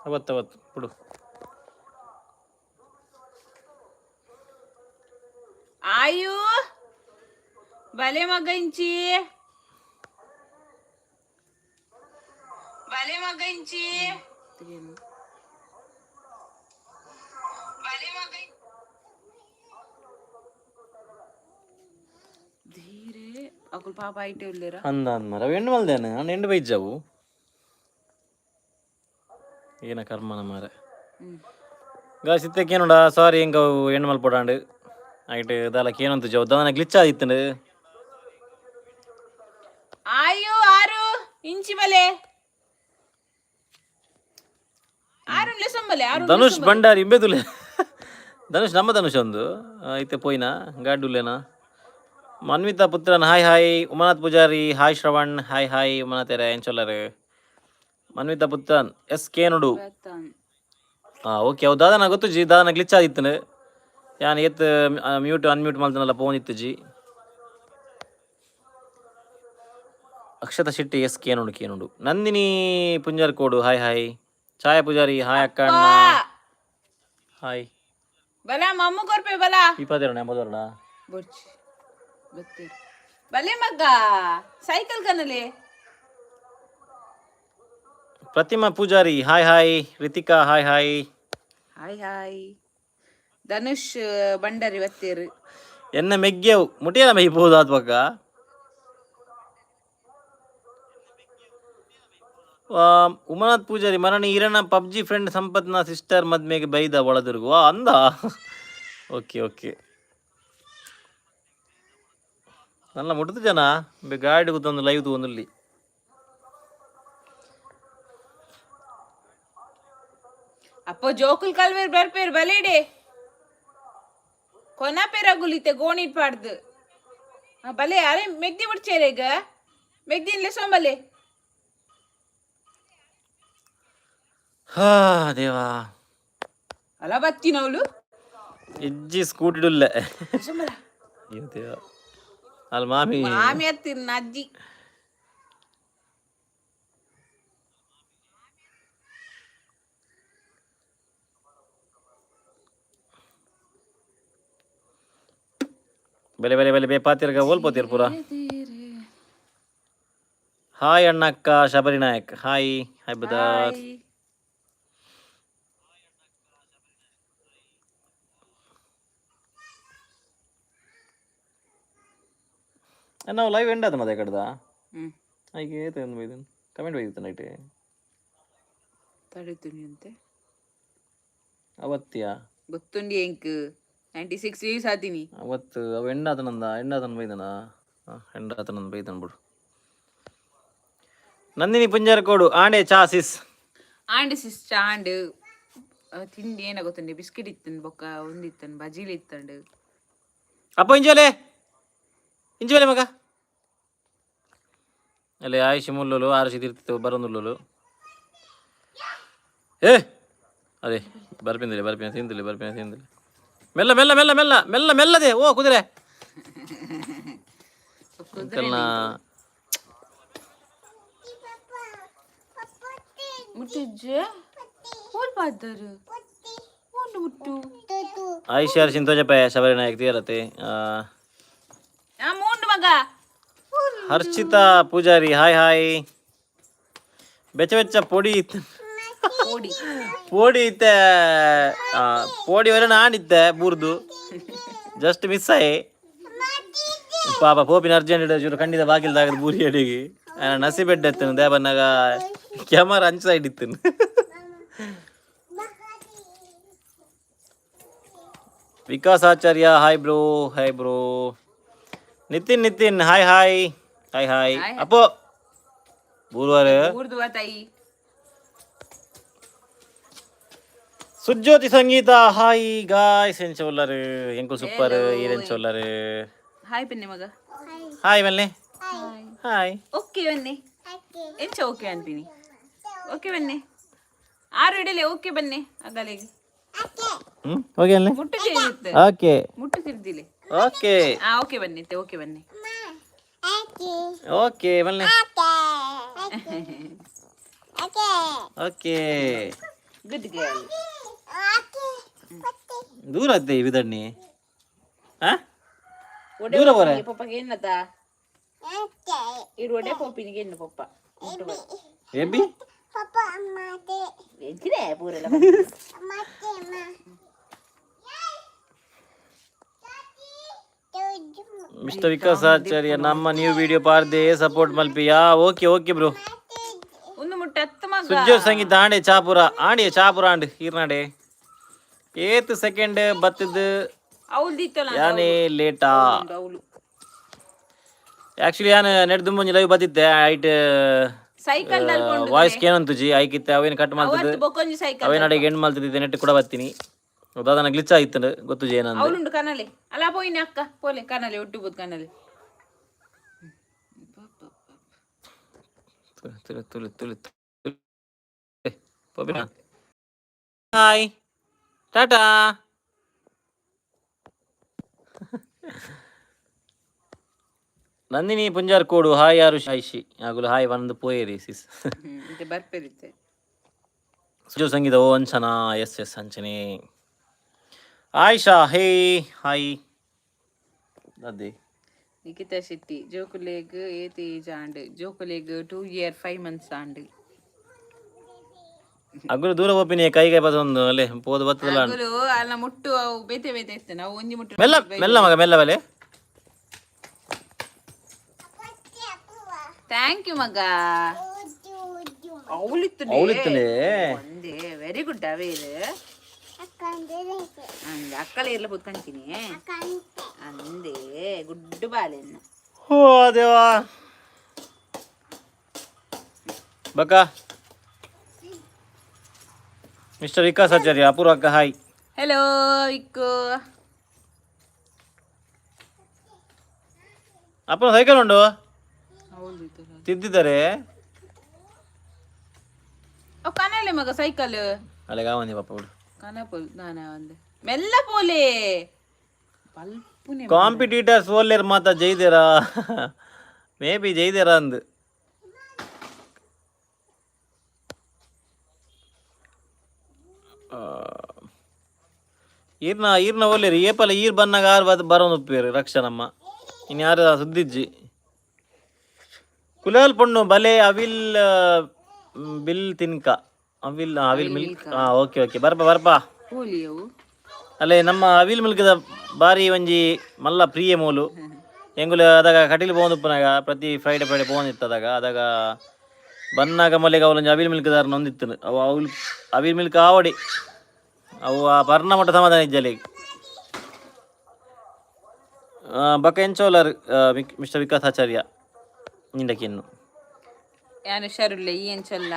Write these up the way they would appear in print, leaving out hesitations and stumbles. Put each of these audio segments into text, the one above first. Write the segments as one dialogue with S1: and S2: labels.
S1: ಅವತ್ತು ಅವತ್ತು ಬಿಡು.
S2: ಆಯು ಬಲೆ ಮಗ ಇಂಚಿ, ಬಲೆ ಮಗ ಇಂಚಿ, ಬಲೆ ಮಗ. ಧೀರೆ ಅಕುಲು ಪಾಪ ಐಟೆ ಉಲ್ಲೇರ.
S1: ಅಂದ ಅಂದ ಮರ ಎಂಡು ಮಲ್ದೇನೆ ಅಣ್ಣ, ಎಂಡು ಬೈಜವು ಏನ ಕರ್ಮನ ಮಾರ. ಗಾಯ್ಸ್, ಇತ್ತಕ್ಕೇನುಡ ಸಾರಿ, ಎಂಕ ಎಂಡು ಮಲ್ಪೊಡಾಂಡ್ ಐಟ್ ದಾಲ ಕೇನಂತ ಜವು ದಾನ ಗ್ಲಿಚ್ ಆದಿತ್ತಂಡು.
S2: ಆಯು, ಆರು ಇಂಚಿ ಬಲೆ, ಆರು ಲೆಸಂಬಲೆ ಆರು.
S1: ಧನುಷ್ ಭಂಡಾರಿ ಇಂಬೆದುಲೆ. ಧನುಷ್, ನಮ್ಮ ಧನುಷ್ ಒಂದು ಐತೆ ಪೋಯಿನ ಗಾಡುಲ್ಲೇನಾ. Manvitha Putran, hi hi. Umanath Pujari, hi. Shravan, hi hi. Umanath ಎಂಚೊಲ್ಲರು? ಮನ್ವಿತಾ ಪುತ್ರನ್ ಎಸ್ ಕೇನುಡು. ಹಾಂ, ಓಕೆ. ಅವು ದಾದನ ಗೊತ್ತುಜಿ, ದಾದನ ಗ್ಲಿಚ್ ಆದಿತ್ತನು. ಯಾನ್ ಏತ್ ಮ್ಯೂಟ್ ಅನ್ಮ್ಯೂಟ್ ಮಲ್ತನಲ್ಲ ಫೋನ್ ಇತ್ತುಜಿ. ಅಕ್ಷತಾ ಶೆಟ್ಟಿ ಎಸ್ ಕೇನುಡು ಕೇನುಡು. ನಂದಿನಿ ಪುಂಜರ್ಕೋಡು, hi hi. Chaya Poojari, hi ಅಕ್ಕ, ಅಣ್ಣ, ಹಾಯ್.
S2: ಬಲ ಮಮ್ಮು ಕೊರ್ಪೆ ಬಲ.
S1: ಇಪ್ಪತ್ತೆರಡು ಎಂಬತ್ತೆರಡ.
S2: ಬೊರ್ಚಿ ಬತ್ತೀರಿ. ಬಲೆ ಮಗ್ಗ, cycle ಕನಲೆ.
S1: Pratima Pujari, hi hi. Ritika, hi hi.
S2: Hi hi. Dhanush Bhandari ಬತ್ತೀರು.
S1: ಎನ್ನ ಮೆಗ್ಗೆವು ಮುಟಿಯನ ಮೈಬೋದು ಆತ್ಮಕ್ಕ. ಉಮನಾಥ್ ಪೂಜಾರಿ ಮರಣ ಈರಣ್ಣ ಪಬ್ಜಿ ಫ್ರೆಂಡ್ ಸಂಪತ್ನ ಸಿಸ್ಟರ್ ಮದ್ಮೆಗೆ ಬೈದ ಒಳದುರ್ಗು ಅಂದ. ಓಕೆ ಓಕೆ, ನನ್ನ ಮುಟ್ಟುದು ಜನ ಗಾಡಿ ಕೂತೊಂದು ಲೈವ್ ತೂವೊಂದುಲ್ಲಿ.
S2: ಅಪ್ಪ ಜೋಕುಲ್ ಕಲ್ವೇರ್ ಬರ್ಪೇರ್ ಬಲೇಡೆ ಕೊನ ಪೇರಗುಲಿತೆ ಗೋಣಿಟ್ ಪಾಡ್ದು. ಬಲೆ ಅರೆ ಮೆಗ್ದಿ ಬಿಡ್ಚೇರೆ ಈಗ ಮೆಗ್ದಿನ್ಲೆ ಸೋಂಬಲೆ.
S1: ಹಾ ದೇವಾ.
S2: ಅಲ್ಲ ಬತ್ತಿನವಳು.
S1: ಇಜ್ಜಿ ಸ್ಕೂಟಿಡುಲ್ಲೆ.
S2: ಸೋಂಬಲ.
S1: ಅಯ್ಯೋ ದೇವ, ಅಲ್ಲಿ ಮಾಮಿ.
S2: ಮಾಮಿ ಹತ್ತಿರ್ ಅಜ್ಜಿ.
S1: ಬೆಲೆ ಬೆಲೆ ಬೆಲೆ ಬೇ ಪಾತಿರ್ಗ ಓಲ್ಪೋತಿರ್ ಪೂರ. ಹಾಯ್ ಅಣ್ಣಕ್ಕ, ಶಬರಿ ನಾಯಕ್, ಹಾಯ್ ಹಾಯ್ ಬದಾರ್. ನಾವು ಲೈವ್ ಎಂಡ್ ಆದ ಮತ್ತೆ ಕಡ್ದ. ಐಕೆ ಏತ ಬೈದನ್ ಕಮೆಂಟ್ ಬೈದಿತ್ತು ನೈಟ್.
S2: ತಡಿತೀನಿ ಅಂತೆ.
S1: ಅವತ್ತಿಯಾ?
S2: ಗೊತ್ತುಂಡಿ ಎಂಕ್ 96 ವ್ಯೂಸ್ ಆತೀನಿ.
S1: ಅವತ್ತು ಅವ ಎಂಡಾತನಂದ ಎಂಡಾತನ ಬೈದನ ಎಂಡಾತನಂದ ಬೈದನ್ ಬಿಡು. ನಂದಿನಿ ಪುಂಜಾರಕೋಡು, ಆಂಡೆ ಚಾ ಸಿಸ್?
S2: ಆಂಡ್ ಸಿಸ್, ಆಂಡ್. ತಿಂಡಿ ಏನ ಗೊತ್ತುಂಡಿ, ಬಿಸ್ಕೆಟ್ ಇತ್ತನ್, ಬೊಕ್ಕ ಒಂದಿತ್ತನ್, ಬಜೀಲಿ ಇತ್ತಂಡು.
S1: ಅಪ್ಪ ಇಂಜೋಲೆ ಇಂಜೋಲೆ ಮಗ ಅಲ್ಲಿ ಆಯುಷ್ ಮುಲ್ಲುಲು ಆರುಷಿ ತಿರ್ತಿತ್ತು ಬರೊಂದುಲ್ಲುಲು. ಏ ಅದೇ ಬರ್ಪಿಂದಿಲ್ಲ, ಬರ್ಪಿನ ತಿಂದಿಲ್ಲ, ಬರ್ಪಿನ ತಿಂದಿಲ್ಲ. ಮೆಲ್ಲ ಮೆಲ್ಲ ಮೆಲ್ಲ ಮೆಲ್ಲ ಮೆಲ್ಲ ಮೆಲ್ಲದೆ. ಓ ಕುದುರೆ ಅಂಕಲ್ನ.
S2: ಮುಟ್ಟಿಜ್ಜೆ ಓಲ್ ಪಾದರು ಓಂಡು ಮುಟ್ಟು.
S1: ಆಯುಷ್ ಯಾರು ಸಿಂತೋಜಪ್ಪ ಶಬರಿ ನಾಯಕ್ ತೀರತೆ.
S2: ಆ ಮೂಂಡು ಮಗ.
S1: Harshita Pujari, hi hi. ಬೆಚ್ಚ ಬೆಚ್ಚ ಪೊಡಿ ಇತ್ತು.
S2: ಓಡಿ.
S1: ಪೋಡಿ ಇತ್ತೆ, ಪೋಡಿ ವರೆ ನಾನಿದ್ದೆ ಬೂರ್ದು ಜಸ್ಟ್ ಮಿಸ್ ಆಯ್. ಪಾಪ ಪೋಪಿನ ಅರ್ಜೆಂಟ್ ಚೂರು ಖಂಡಿತ ಬಾಗಿಲ್ದಾಗ ಬೂರಿ ಅಡಿಗೆ ನಸಿ ಬೆಡ್ಡ ಎತ್ತನು ದೇವನ್ನಾಗ ಕ್ಯಾಮರಾ ಅಂಚು ಸೈಡ್ ಇತ್ತು. Vikas Acharya, hi bro, hi bro. Nitin Nitin, hi hi hi hi. ಅಪ್ಪೋ ಬೂರ್ವಾರ.
S2: ಊರ್ದುವ ತಾಯಿ.
S1: ಸುಜ್ಯೋತಿ ಸಂಗೀತ, ಹಾಯ್ ಗಾಯ್ಸ್ ಎಂಚ ಉಲ್ಲರು? ಎಂಕು ಸೂಪರ್, ಈರೆಂಚ ಉಲ್ಲರು?
S2: ಹಾಯ್ ಪೆನ್ನೆ ಮಗ.
S1: Hi ಮಲ್ನೆ, hi.
S2: ಓಕೆ ಬನ್ನಿ. ಎಂಚ ಓಕೆ ಅನ್ಪಿನಿ? ಓಕೆ ಬನ್ನಿ, ಆರು ಇಡಲಿ. ಓಕೆ ಬನ್ನಿ ಅಗಲಿಗೆ.
S1: ಹ್ಮ್ ಓಕೆ ಅಲ್ಲೇ.
S2: ಮುಟ್ಟು ತಿರ್ದಿತ್ತು.
S1: ಓಕೆ.
S2: ಮುಟ್ಟು ತಿರ್ದಿಲೆ.
S1: ಓಕೆ.
S2: ಆ ಓಕೆ ಬನ್ನಿ, ಓಕೆ ಬನ್ನಿ.
S1: ಓಕೆ ಬನ್ನಿ, ಓಕೆ.
S2: Good girl.
S1: ದೂರ ಆಯ್ತು ಬಿದಣ್ಣಿ. ಹಾ, ದೂರ ಬೋರೆ.
S2: ಪಪ್ಪಗೆ ಏನತ ಇರು, ಒಡೆ ಪೋಪಿನಿಗೆ ಎನ್ನು ಪಪ್ಪ.
S1: ಎಬ್ಬಿ.
S2: ಎಂಚಿದೆ ಪೂರೆಲ್ಲ.
S1: ಮಿಸ್ಟರ್ ವಿಕಾಸ್ ಆಚಾರ್ಯ, ನಮ್ಮ ನ್ಯೂ ವಿಡಿಯೋ ಪಾರ್ದೆ ಸಪೋರ್ಟ್ ಮಲ್ಪಿಯಾ. Okay okay bro.
S2: ಒಂದು ಮುಟ್ಟ ಹತ್ತು ಮಗ.
S1: ಸುಜ್ಜೋ ಸಂಗೀತ ಆಂಡೆ ಚಾಪುರ ಆಂಡಿ ಚಾಪುರ ಆಂಡ್ ಈರ್ನಾಡೆ ಏತ್ ಸೆಕೆಂಡ್ ಬತ್ತದ.
S2: ಅವಲ್ದಿತ್ತಲ್ಲ.
S1: ಯಾನೇ ಲೇಟಾ?
S2: ಅವಳು.
S1: ಆಕ್ಚುಲಿ ಯಾನ್ ನೆಟ್ ದುಂಬೊಂಜಿ ಲೈವ್ ಬತ್ತಿತ್ತೆ ಐಟ್.
S2: ಸೈಕಲ್.
S1: ವಾಯ್ಸ್ ಕೇನಂತುಜಿ ಐಕಿತ್ತೆ, ಅವೇನು ಕಟ್ ಮಾಡ್ತದೆ.
S2: ಅವತ್ತು ಬೊಕ್ಕೊಂಜಿ ಸೈಕಲ್.
S1: ಅವೇನಾಡಿಗೆ ಎಂಡ್ ಮಾಡ್ತಿದ್ದೆ, ನೆಟ್ ಕೂಡ ಬತ್ತೀನಿ. ದಾದನ ಗ್ಲಿಚ್ ಆಯ್ತು ಗೊತ್ತುಜಿ ಏನಂದ್ರೆ.
S2: ಅವಳುಂಡು ಕನಲೆ ಅಲ್ಲ, ಪೋಯಿನ ಅಕ್ಕ ಪೋಲೆ ಕನಲೆ ಒಟ್ಟು ಬೋದು ಕನಲೆ.
S1: ತುಳು ತುಳು ತುಳು ತುಳು. ಹಾಯ್, ಟಾಟಾ. ನಂದಿನಿ ಪುಂಜಾರ್ ಕೋಡು ಹಾಯ್. ಯಾರು ಹಾಯ್ ಆಗುಲು ಹಾಯ್ ಬಂದು ಪೋಯೇರಿ ಸಿಸ್.
S2: ಇದು ಬರ್ಪೇರಿತ್ತೆ.
S1: ಸುಜೋ ಸಂಗೀತ ಓ ಅಂಚನಾ, ಎಸ್ ಎಸ್ ಅಂಚನೆ. ಆಯಿಷಾ ಹೇ ಹಾಯ್ ಅದೇ.
S2: ನಿಖಿತಾ ಶೆಟ್ಟಿ, ಜೋಕುಲೇಗ್ ಏತ್ ಏಜ್ ಆಂಡ್? ಜೋಕುಲೇಗ್ 2 ಇಯರ್ 5 ಮಂತ್ಸ್ ಆಂಡ್.
S1: ಅಗುಲು ದೂರ ಒಪ್ಪಿನಿ ಕೈ ಕೈ ಪಸೊಂದು ಅಲ್ಲೇ ಪೋದು ಬತ್ತದಲ್ಲ.
S2: ಅಗುಲು ಅಲ್ಲ ಮುಟ್ಟು, ಅವು ಬೇತೆ ಬೇತೆ ಇರ್ತದೆ, ಅವು ಒಂಜಿ ಮುಟ್ಟು.
S1: ಮೆಲ್ಲ ಮೆಲ್ಲ ಮಗ, ಮೆಲ್ಲ ಬಲೆ.
S2: Thank you ಮಗ. ಅವಳಿತ್ತು.
S1: ಅವಳಿತ್ತಲೇ.
S2: ಒಂದೇ ವೆರಿ ಗುಡ್ ಅವೇ ಇದು. ಅಂದೆ ಅಕ್ಕಲ ಇರ್ಲ ಕೂತ್ಕೊಂತೀನಿ ಅಂದೆ, ಗುಡ್ಡು ಬಾಲೆನ್ನ.
S1: ಹೋ ದೇವಾ ಬಕ್ಕ. ಮಿಸ್ಟರ್ ವಿಕಾಸ್ ಆಚಾರ್ಯ, ಅಪೂರ್ವ ಅಕ್ಕ ಹಾಯ್.
S2: ಹೆಲೋ ಇಕ್ಕು.
S1: ಅಪ್ಪನ ಸೈಕಲ್ ಉಂಡು.
S2: ಹೌದು.
S1: ತಿದ್ದಿದ್ದಾರೆ.
S2: ಅವ್ ಕನಲೆ ಮಗ ಸೈಕಲ್.
S1: ಅಲ್ಲಿಗೆ ಆವಂದಿ ಪಾಪ ಬಿಡು.
S2: ಕನಪೋಲ್ ನಾನ ಒಂದೆ ಮೆಲ್ಲ ಪೋಲೆ ಪಲ್ಪುನೆ.
S1: ಕಾಂಪಿಟೇಟರ್ಸ್ ಓಲ್ಲೇರ್ ಮಾತ ಜೈದೇರಾ? ಮೇ ಬಿ ಜೈದೇರಾ ಅಂದು. ಈರ್ನ ಈರ್ನ ಓಲ್ಲೇರಿ ಏಪಲ ಈರ್ ಬನ್ನಾಗ ಆರು ಬದ್ ಬರೋನು ಉಪ್ಪೇರು ರಕ್ಷಣಮ್ಮ ಇನ್ನು ಯಾರು ಸುದ್ದಿಜ್ಜಿ. ಕುಲಾಲ್ ಪೊಣ್ಣು ಬಲೆ ಅವಿಲ್ ಬಿಲ್ ತಿನ್ಕ ಅವಿಲ್ ಅವಿಲ್ ಮಿಲ್ಕ್. ಹಾ, ಓಕೆ ಓಕೆ, ಬರ್ಪ ಬರ್ಪ.
S2: ಪೋಲಿ ಅವು.
S1: ಅಲ್ಲೇ ನಮ್ಮ ಅವಿಲ್ ಮಿಲ್ಕ್ದ ಬಾರಿ ಒಂಜಿ ಮಲ್ಲ ಪ್ರಿಯ ಮೂಲು ಎಂಗುಲ. ಅದಾಗ ಕಟೀಲ್ ಪೋವೊಂದುಪ್ಪುನಗ ಪ್ರತಿ ಫ್ರೈಡೆ ಫ್ರೈಡೆ ಪೋವೊಂದಿತ್ತು. ಅದಾಗ ಅದಾಗ ಬನ್ನಾಗ ಮೊಲೆಗೆ ಅವಲೊಂಜಿ ಅವಿಲ್ ಮಿಲ್ಕ್ ದಾರನ ಒಂದಿತ್ತು. ಅವು ಅವಿಲ್ ಅವಿಲ್ ಮಿಲ್ಕ್ ಆವಡಿ ಅವು ಆ ಬರ್ನ ಮಟ್ಟ ಸಮಾಧಾನ ಇಜ್ಜಲಿ. ಬಕ ಎಂಚೋಲರ್ ಮಿಸ್ಟರ್ ವಿಕಾಸ್ ಆಚಾರ್ಯ ನಿಂಡಕಿನ್ನು.
S2: ಯಾನು ಹುಷಾರುಲ್ಲ ಈ ಎಂಚಲ್ಲ.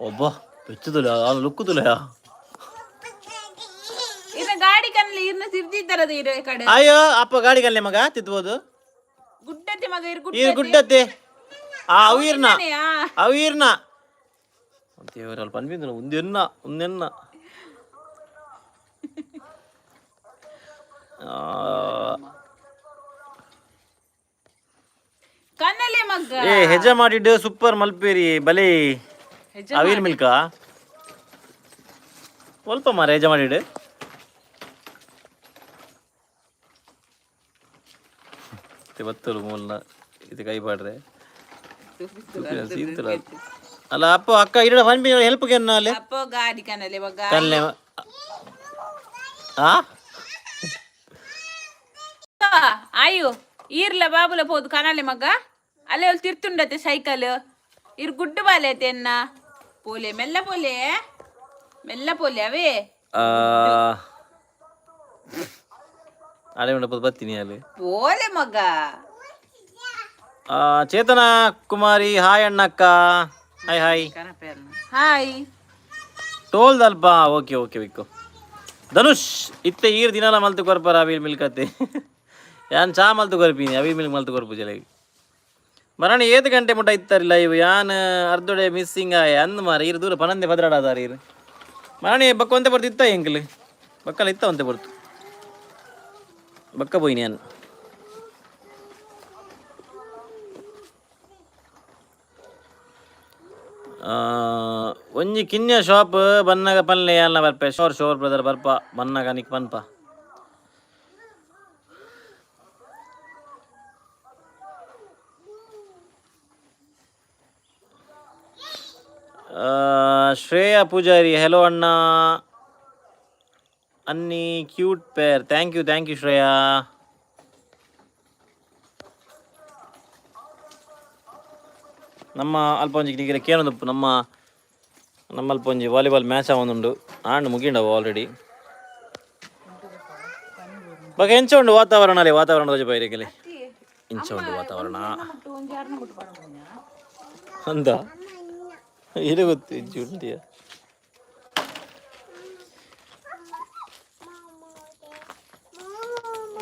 S1: ಒಬ್ಬ ಪೆಚ್ಚುದುಲ ಲುಕ್ಕುದುಲ.
S2: ಇನ್ನ ಗಾಡಿ ಕನ್ಲಿ ಇರ್ನ ತಿರ್ದಿದ್ದಾರದ ಇರೋ ಕಡೆ.
S1: ಅಯ್ಯೋ ಅಪ್ಪ, ಗಾಡಿ ಕಲ್ಲೆ ಮಗ ತಿತ್ಬೋದು.
S2: ಗುಡ್ಡತೆ ಮಗ ಇರ್.
S1: ಈರ್ ಗುಡ್ಡತ್ತೆ ಆ ಅವು ಈರ್ನ. ಅವು ಈರ್ನ ದೇವರಲ್ಲಿ ಪನ್ಪಿಂದು ಒಂದೆನ್ನ ಒಂದೆನ್ನ.
S2: ಕನ್ನಲೆ ಮಗ್ಗ.
S1: ಏ ಹೆಜ ಮಾಡಿಡ್ ಸೂಪರ್ ಮಲ್ಪೇರಿ ಬಲೆ.
S2: ಹೆಜ.
S1: ಅವಿಲ್ ಮಿಲ್ಕ ಸ್ವಲ್ಪ ಮಾರ ಹೆಜ ಮಾಡಿಡು. ಬತ್ತಲು ಮೂಲ ಇದು ಕೈ ಪಾಡ್ರೆ ಸೀತಲ ಅಲ್ಲ. ಅಪ್ಪ ಅಕ್ಕ ಇರಡ ಪನ್ಪಿ ಹೆಲ್ಪ್ ಕೆನ್ನ ಅಲ್ಲಿ.
S2: ಅಪ್ಪ ಗಾಡಿ ಕನ್ನಲೆ ಮಗ.
S1: ಕಲ್ಲೆ ಆ.
S2: ಆಯು ಈರ್ಲ ಬಾಬುಲ ಪೋದು ಕನಲೆ ಮಗ. ಅಲ್ಲೇ ಅವ್ಳು ತಿರ್ತುಂಡತೆ ಸೈಕಲ್. ಇರ್ ಗುಡ್ಡು ಬಾಲೆ ಎನ್ನ ಪೋಲೆ, ಮೆಲ್ಲ ಪೋಲೆ, ಮೆಲ್ಲ ಪೋಲೆ ಅವೇ.
S1: ಅಲೆ ಉಂಡಪ್ಪ ಬರ್ತೀನಿ ಅಲ್ಲಿ.
S2: ಪೋಲೆ ಮಗ.
S1: ಚೇತನ ಕುಮಾರಿ ಹಾಯ್ ಅಣ್ಣಕ್ಕ, ಹಾಯ್ ಹಾಯ್.
S2: ಹಾಯ್.
S1: ಟೋಲ್ ದಲ್ಪ. Okay okay Vikku. ಧನುಷ್ ಇತ್ತೆ ಈರ್ ದಿನಲ ಮಲ್ತು ಕೊರ್ಪರ ಅವಿಲ್ ಮಿಲ್ಕತ್ತೆ. ಯಾನ್ ಚಾ ಮಲ್ತು ಕೊರ್ಪಿನಿ, ಅವಿಲ್ ಮಿಲ್ಕ್ ಮಲ್ತು ಕೊರ್ಪು ಜಲ. ಮರಣಿ ಏತ್ ಗಂಟೆ ಮುಟ ಇತ್ತರಿಲ್ಲ ಇವು? ಯಾನ್ ಅರ್ಧೊಡೆ ಮಿಸ್ಸಿಂಗ್ ಆಯ ಅಂದ್ ಮಾರ. ಈರ್ ದೂರ ಪನಂದೆ ಪದ್ರಾಡಾದಾರ ಈರ್. ಮರಣಿ ಬಕ್ಕ ಒಂತೆ ಬರ್ತು ಇತ್ತ ಎಂಕಲ್ ಬಕ್ಕಲ ಇತ್ತ ಒಂತೆ ಬರ್ತು ಬಕ್ಕ ಪೋಯಿನಿ ಯಾನ್. ಒಂಜಿ ಕಿನ್ಯ ಶಾಪ್ ಬನ್ನಗ ಪನ್ಲೆ ಯಾಲ್ನ ಬರ್ಪೆ. ಶೋರ್ ಶೋರ್ ಬ್ರದರ್, ಬರ್ಪ ಬನ್ನಗ ನಿಕ್ ಪನ್ಪ. ಶ್ರೇಯಾ ಪೂಜಾರಿ, ಹೆಲೋ ಅಣ್ಣ ಅನ್ನಿ, cute pair. Thank you, thank you Shreya. ನಮ್ಮ ಅಲ್ಪ ಒಂಜಿ ನಿಗರೆ ಕೇನೊಂದುಪ್ಪು. ನಮ್ಮ ನಮ್ಮ ಅಲ್ಪ ಒಂಜಿ ವಾಲಿಬಾಲ್ ಮ್ಯಾಚ್ ಆವೊಂದುಂಡು. ಆಂಡ್ ಮುಗಿಂಡವು ಆಲ್ರೆಡಿ. ಬೊಕ ಎಂಚ ಉಂಡು ವಾತಾವರಣ ಅಲ್ಲಿ? ವಾತಾವರಣ ತೋಜ ಬೈರಿಗಲಿ ಇಂಚ ಉಂಡು ವಾತಾವರಣ ಅಂದ ಇದು ಗೊತ್ತು ಇಂಚಿ ಉಂಟಿಯ.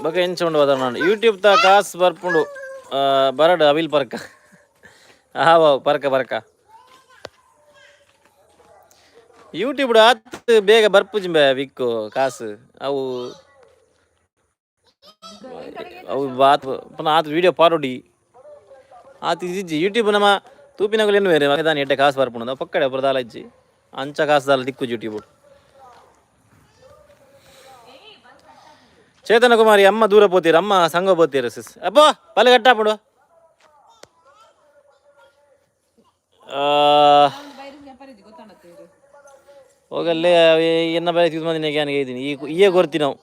S1: ಬೊಕ ಎಂಚ ಉಂಡು ವಾತಾವರಣ? ಯೂಟ್ಯೂಬ್ ತ ಕಾಸ್ ಬರ್ಪುಂಡು ಬರಡು ಅವಿಲ್ ಪರ್ಕ ಆವ ಪರ್ಕ ಪರ್ಕ. ಯೂಟ್ಯೂಬ್ ಆತ್ ಬೇಗ ಬರ್ಪುಜಿಂಬೆ ವಿಕ್ಕು ಕಾಸು. ಅವು ಅವು ಬಾತ್ ಪುನಃ ಆತ್ ವಿಡಿಯೋ ಪಾಡೊಡಿ ಆತ್ ಇಜ್ಜಿ. ಯೂಟ್ಯೂಬ್ ನಮ್ಮ ತೂಪಿನಗುಲು ಏನು ಬೇರೆ ದಾನಿ ಎಡ್ಡೆ ಕಾಸು ಬರ್ಪುಂಡು ಪಕ್ಕಡೆ ದಾಲ ಇಜ್ಜಿ. ಅಂಚ ಕಾಸು ದಾಲ ದಿಕ್ಕುಜಿ ಯೂಟ್ಯೂಬ್. ಚೇತನ ಕುಮಾರಿ, ಅಮ್ಮ ದೂರ ಪೋತೀರ, ಅಮ್ಮ ಸಂಘ ಪೋತೀರ ಸಿಸ್. ಅಪ್ಪೋ ಪಲ್ಲೆ ಕಟ್ಟಾಪುಡು. ಹೋಗಲ್ಲೇ ಎನ್ನ ಬೇರೆ ಯೂಸ್ ಮಂದಿನ ಇದ್ದೀನಿ ಈ ಈಯೇ ಗೊರ್ತಿ ನಾವು.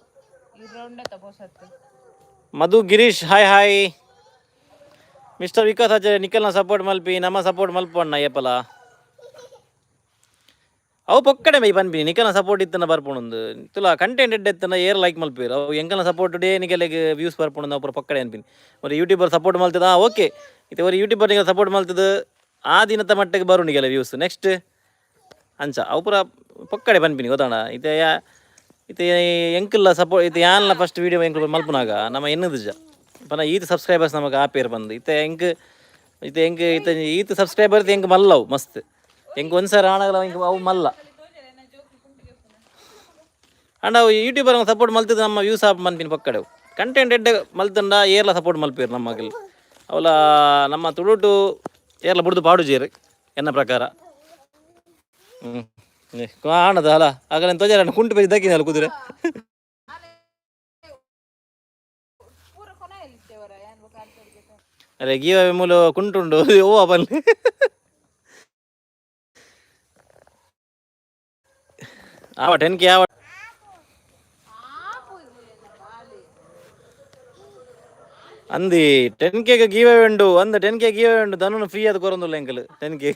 S1: Madhu Girish, hi hi. Mister Vikas Acharya, ನಿಖಲ್ನ support ಮಲ್ಪಿ, ನಮ್ಮ ಸಪೋರ್ಟ್ ಮಲ್ಪು ಅಣ್ಣ ಏಪಲ. ಅವು ಪೊಕ್ಕಡೆ ಮೈ ಪನ್ಪಿ ನಿಖಲ್ನ ಸಪೋರ್ಟ್ ಇತ್ತನ ಬರ್ಪುಂಡು. ತುಲ ಕಂಟೆಂಟ್ ಎಡ್ಡೆ ಎತ್ತನ ಏರ್ ಲೈಕ್ ಮಲ್ಪೀರ್. ಅವು ಎಂಕಲ್ನ ಸಪೋರ್ಟ್ ಡೇ ನಿಕಲೆಗ್ ವ್ಯೂಸ್ ಬರ್ಪುಂಡು ಅವು ಪೂರ ಪೊಕ್ಕಡೆ ಅನ್ಪಿನಿ. ಒಂದು ಯೂಟ್ಯೂಬರ್ ಸಪೋರ್ಟ್ ಮಲ್ತದ ಓಕೆ ಇತ್ತೆ ಒಂದು ಯೂಟ್ಯೂಬರ್ ನಿಕಲ್ ಸಪೋರ್ಟ್ ಮಲ್ತದ ಆ ದಿನದ ಮಟ್ಟಿಗೆ ಬರು ನಿಗೆಲ್ಲ ವ್ಯೂಸ್ ನೆಕ್ಸ್ಟ್ ಅಂಚ. ಅವು ಪೂರ ಪೊಕ್ಕಡೆ ಪನ್ಪಿನಿ ಗೊತ್ತಣ್ಣ. ಇತ್ತೆ ಯಾ ಇತ್ತೆ ಎಂಕಲ್ಲ ಸಪೋರ್ಟ್ ಇತ್ತೆ ಯಾನ್ಲ ಫಸ್ಟ್ ವೀಡಿಯೋ ಎಂಕಲ್ ಮಲ್ಪುನಾಗ ನಮ್ಮ ಎನ್ನದುಜ ಪನ ಈತ್ ಸಬ್ಸ್ಕ್ರೈಬರ್ಸ್ ನಮಗೆ ಆಪೇರ್ ಬಂದು. ಇತ್ತೆ ಎಂಕ್ ಇತ್ತೆ ಎಂಕ್ ಇತ್ತೆ ಈತ್ ಸಬ್ಸ್ಕ್ರೈಬರ್ ಎಂಕ್ ಮಲ್ಲವು ಮಸ್ತ್. ಎಂಕ್ ಒಂದ್ಸಾರಿ ಆಣಗಲ ಎಂಕ್ ಅವು ಮಲ್ಲ. ಅಂಡ್ ಅವು ಯೂಟ್ಯೂಬರ್ ಸಪೋರ್ಟ್ ಮಲ್ತದ ನಮ್ಮ ವ್ಯೂಸ್ ಆಪ್ ಮನ್ಪಿನ ಪಕ್ಕಡೆ. ಕಂಟೆಂಟ್ ಎಡ್ಡೆ ಮಲ್ತಂಡ ಏರ್ಲ ಸಪೋರ್ಟ್ ಮಲ್ಪೇರು ನಮ್ಮಗಲ್. ಅವಲ ನಮ್ಮ ತುಳುಟು ಏರ್ಲ ಬುಡ್ದು ಪಾಡುಜೇರು ಎನ್ನ ಪ್ರಕಾರ. ಹ್ಞೂ ಆಣದ ಅಲ್ಲ ಆಗಲ ತೋಜಾರ ಕುಂಟು ಬೇಜಿ ದಕ್ಕಿನಲ್ಲ ಕುದುರೆ. ಅರೆ ಗೀವ ಮೂಲ ಕುಂಟುಂಡು ಓ ಬನ್ನಿ ಆವ 10K ಆವ. ಅಂದಿ 10K give ಉಂಡು ಅಂದ 10K give ಉಂಡು. ದನನು ಫ್ರೀ ಅದು ಕೊರೊಂದುಲ್ಲ ಎಂಕಲ್ 10K.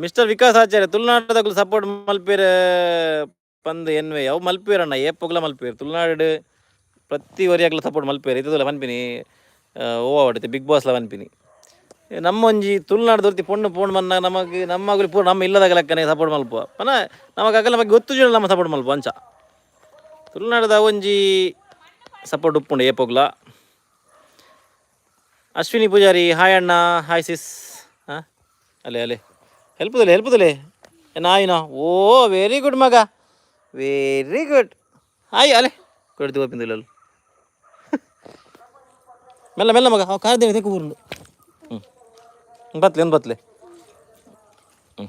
S1: Mister Vikas ಆಚಾರ್ಯ, ತುಳುನಾಡದಕುಲು ಸಪೋರ್ಟ್ ಮಲ್ಪೇರ್ ಪಂದ್ ಎನ್ವೆ. ಅವು ಮಲ್ಪೇರಣ್ಣ, ಏಪೊಗ್ಲ ಮಲ್ಪೇರ್. ತುಳುನಾಡು ಪ್ರತಿ ಒರಿಯಾಗ್ಲ ಸಪೋರ್ಟ್ ಮಲ್ಪೇರ್. ಇತ್ತದಲ್ಲ ಪನ್ಪಿನಿ ಓ ಆವಡಿತೆ ಬಿಗ್ ಬಾಸ್ಲ ಪನ್ಪಿನಿ. ನಮ್ಮೊಂಜಿ ತುಳುನಾಡು ದೊರ್ತಿ ಪೊಣ್ಣು ಪೋಣ್ ಮನ್ನ ನಮಗೆ ನಮ್ಮಗುಲಿ ಪೂರ ನಮ್ಮ ಇಲ್ಲದಾಗ ಲೆಕ್ಕನೆ ಸಪೋರ್ಟ್ ಮಲ್ಪುವ ಪನ. ನಮಗೆ ಅಗಲ ಬಗ್ಗೆ ಗೊತ್ತು ಜನ ನಮ್ಮ ಸಪೋರ್ಟ್ ಮಲ್ಪುವ. ಅಂಚ ತುಳುನಾಡದ ಒಂಜಿ ಸಪೋರ್ಟ್ ಉಪ್ಪುಂಡು ಏಪೊಗ್ಲ. ಅಶ್ವಿನಿ ಪೂಜಾರಿ, ಹಾಯ್ ಅಣ್ಣ, ಹಾಯ್ ಸಿಸ್. ಹಾಂ ಅಲ್ಲೇ ಅಲ್ಲೇ ಹೆಲ್ಪುದಲೆ ಹೆಲ್ಪುದಲೆ ನಾಯಿನ. ಓ ವೆರಿ ಗುಡ್ ಮಗ, ವೆರಿ ಗುಡ್. ಹಾಯ್ ಅಲೆ ಕೊಡ್ತು ಓಪಿಂದಿಲ್ಲ. ಮೆಲ್ಲ ಮೆಲ್ಲ ಮಗ, ಅವ ಕಾರ್ ತೆಕ್ಕು ಊರುಂಡು. ಹ್ಞೂ ಬತ್ಲೆ ಒಂದು ಬತ್ಲೆ. ಹ್ಞೂ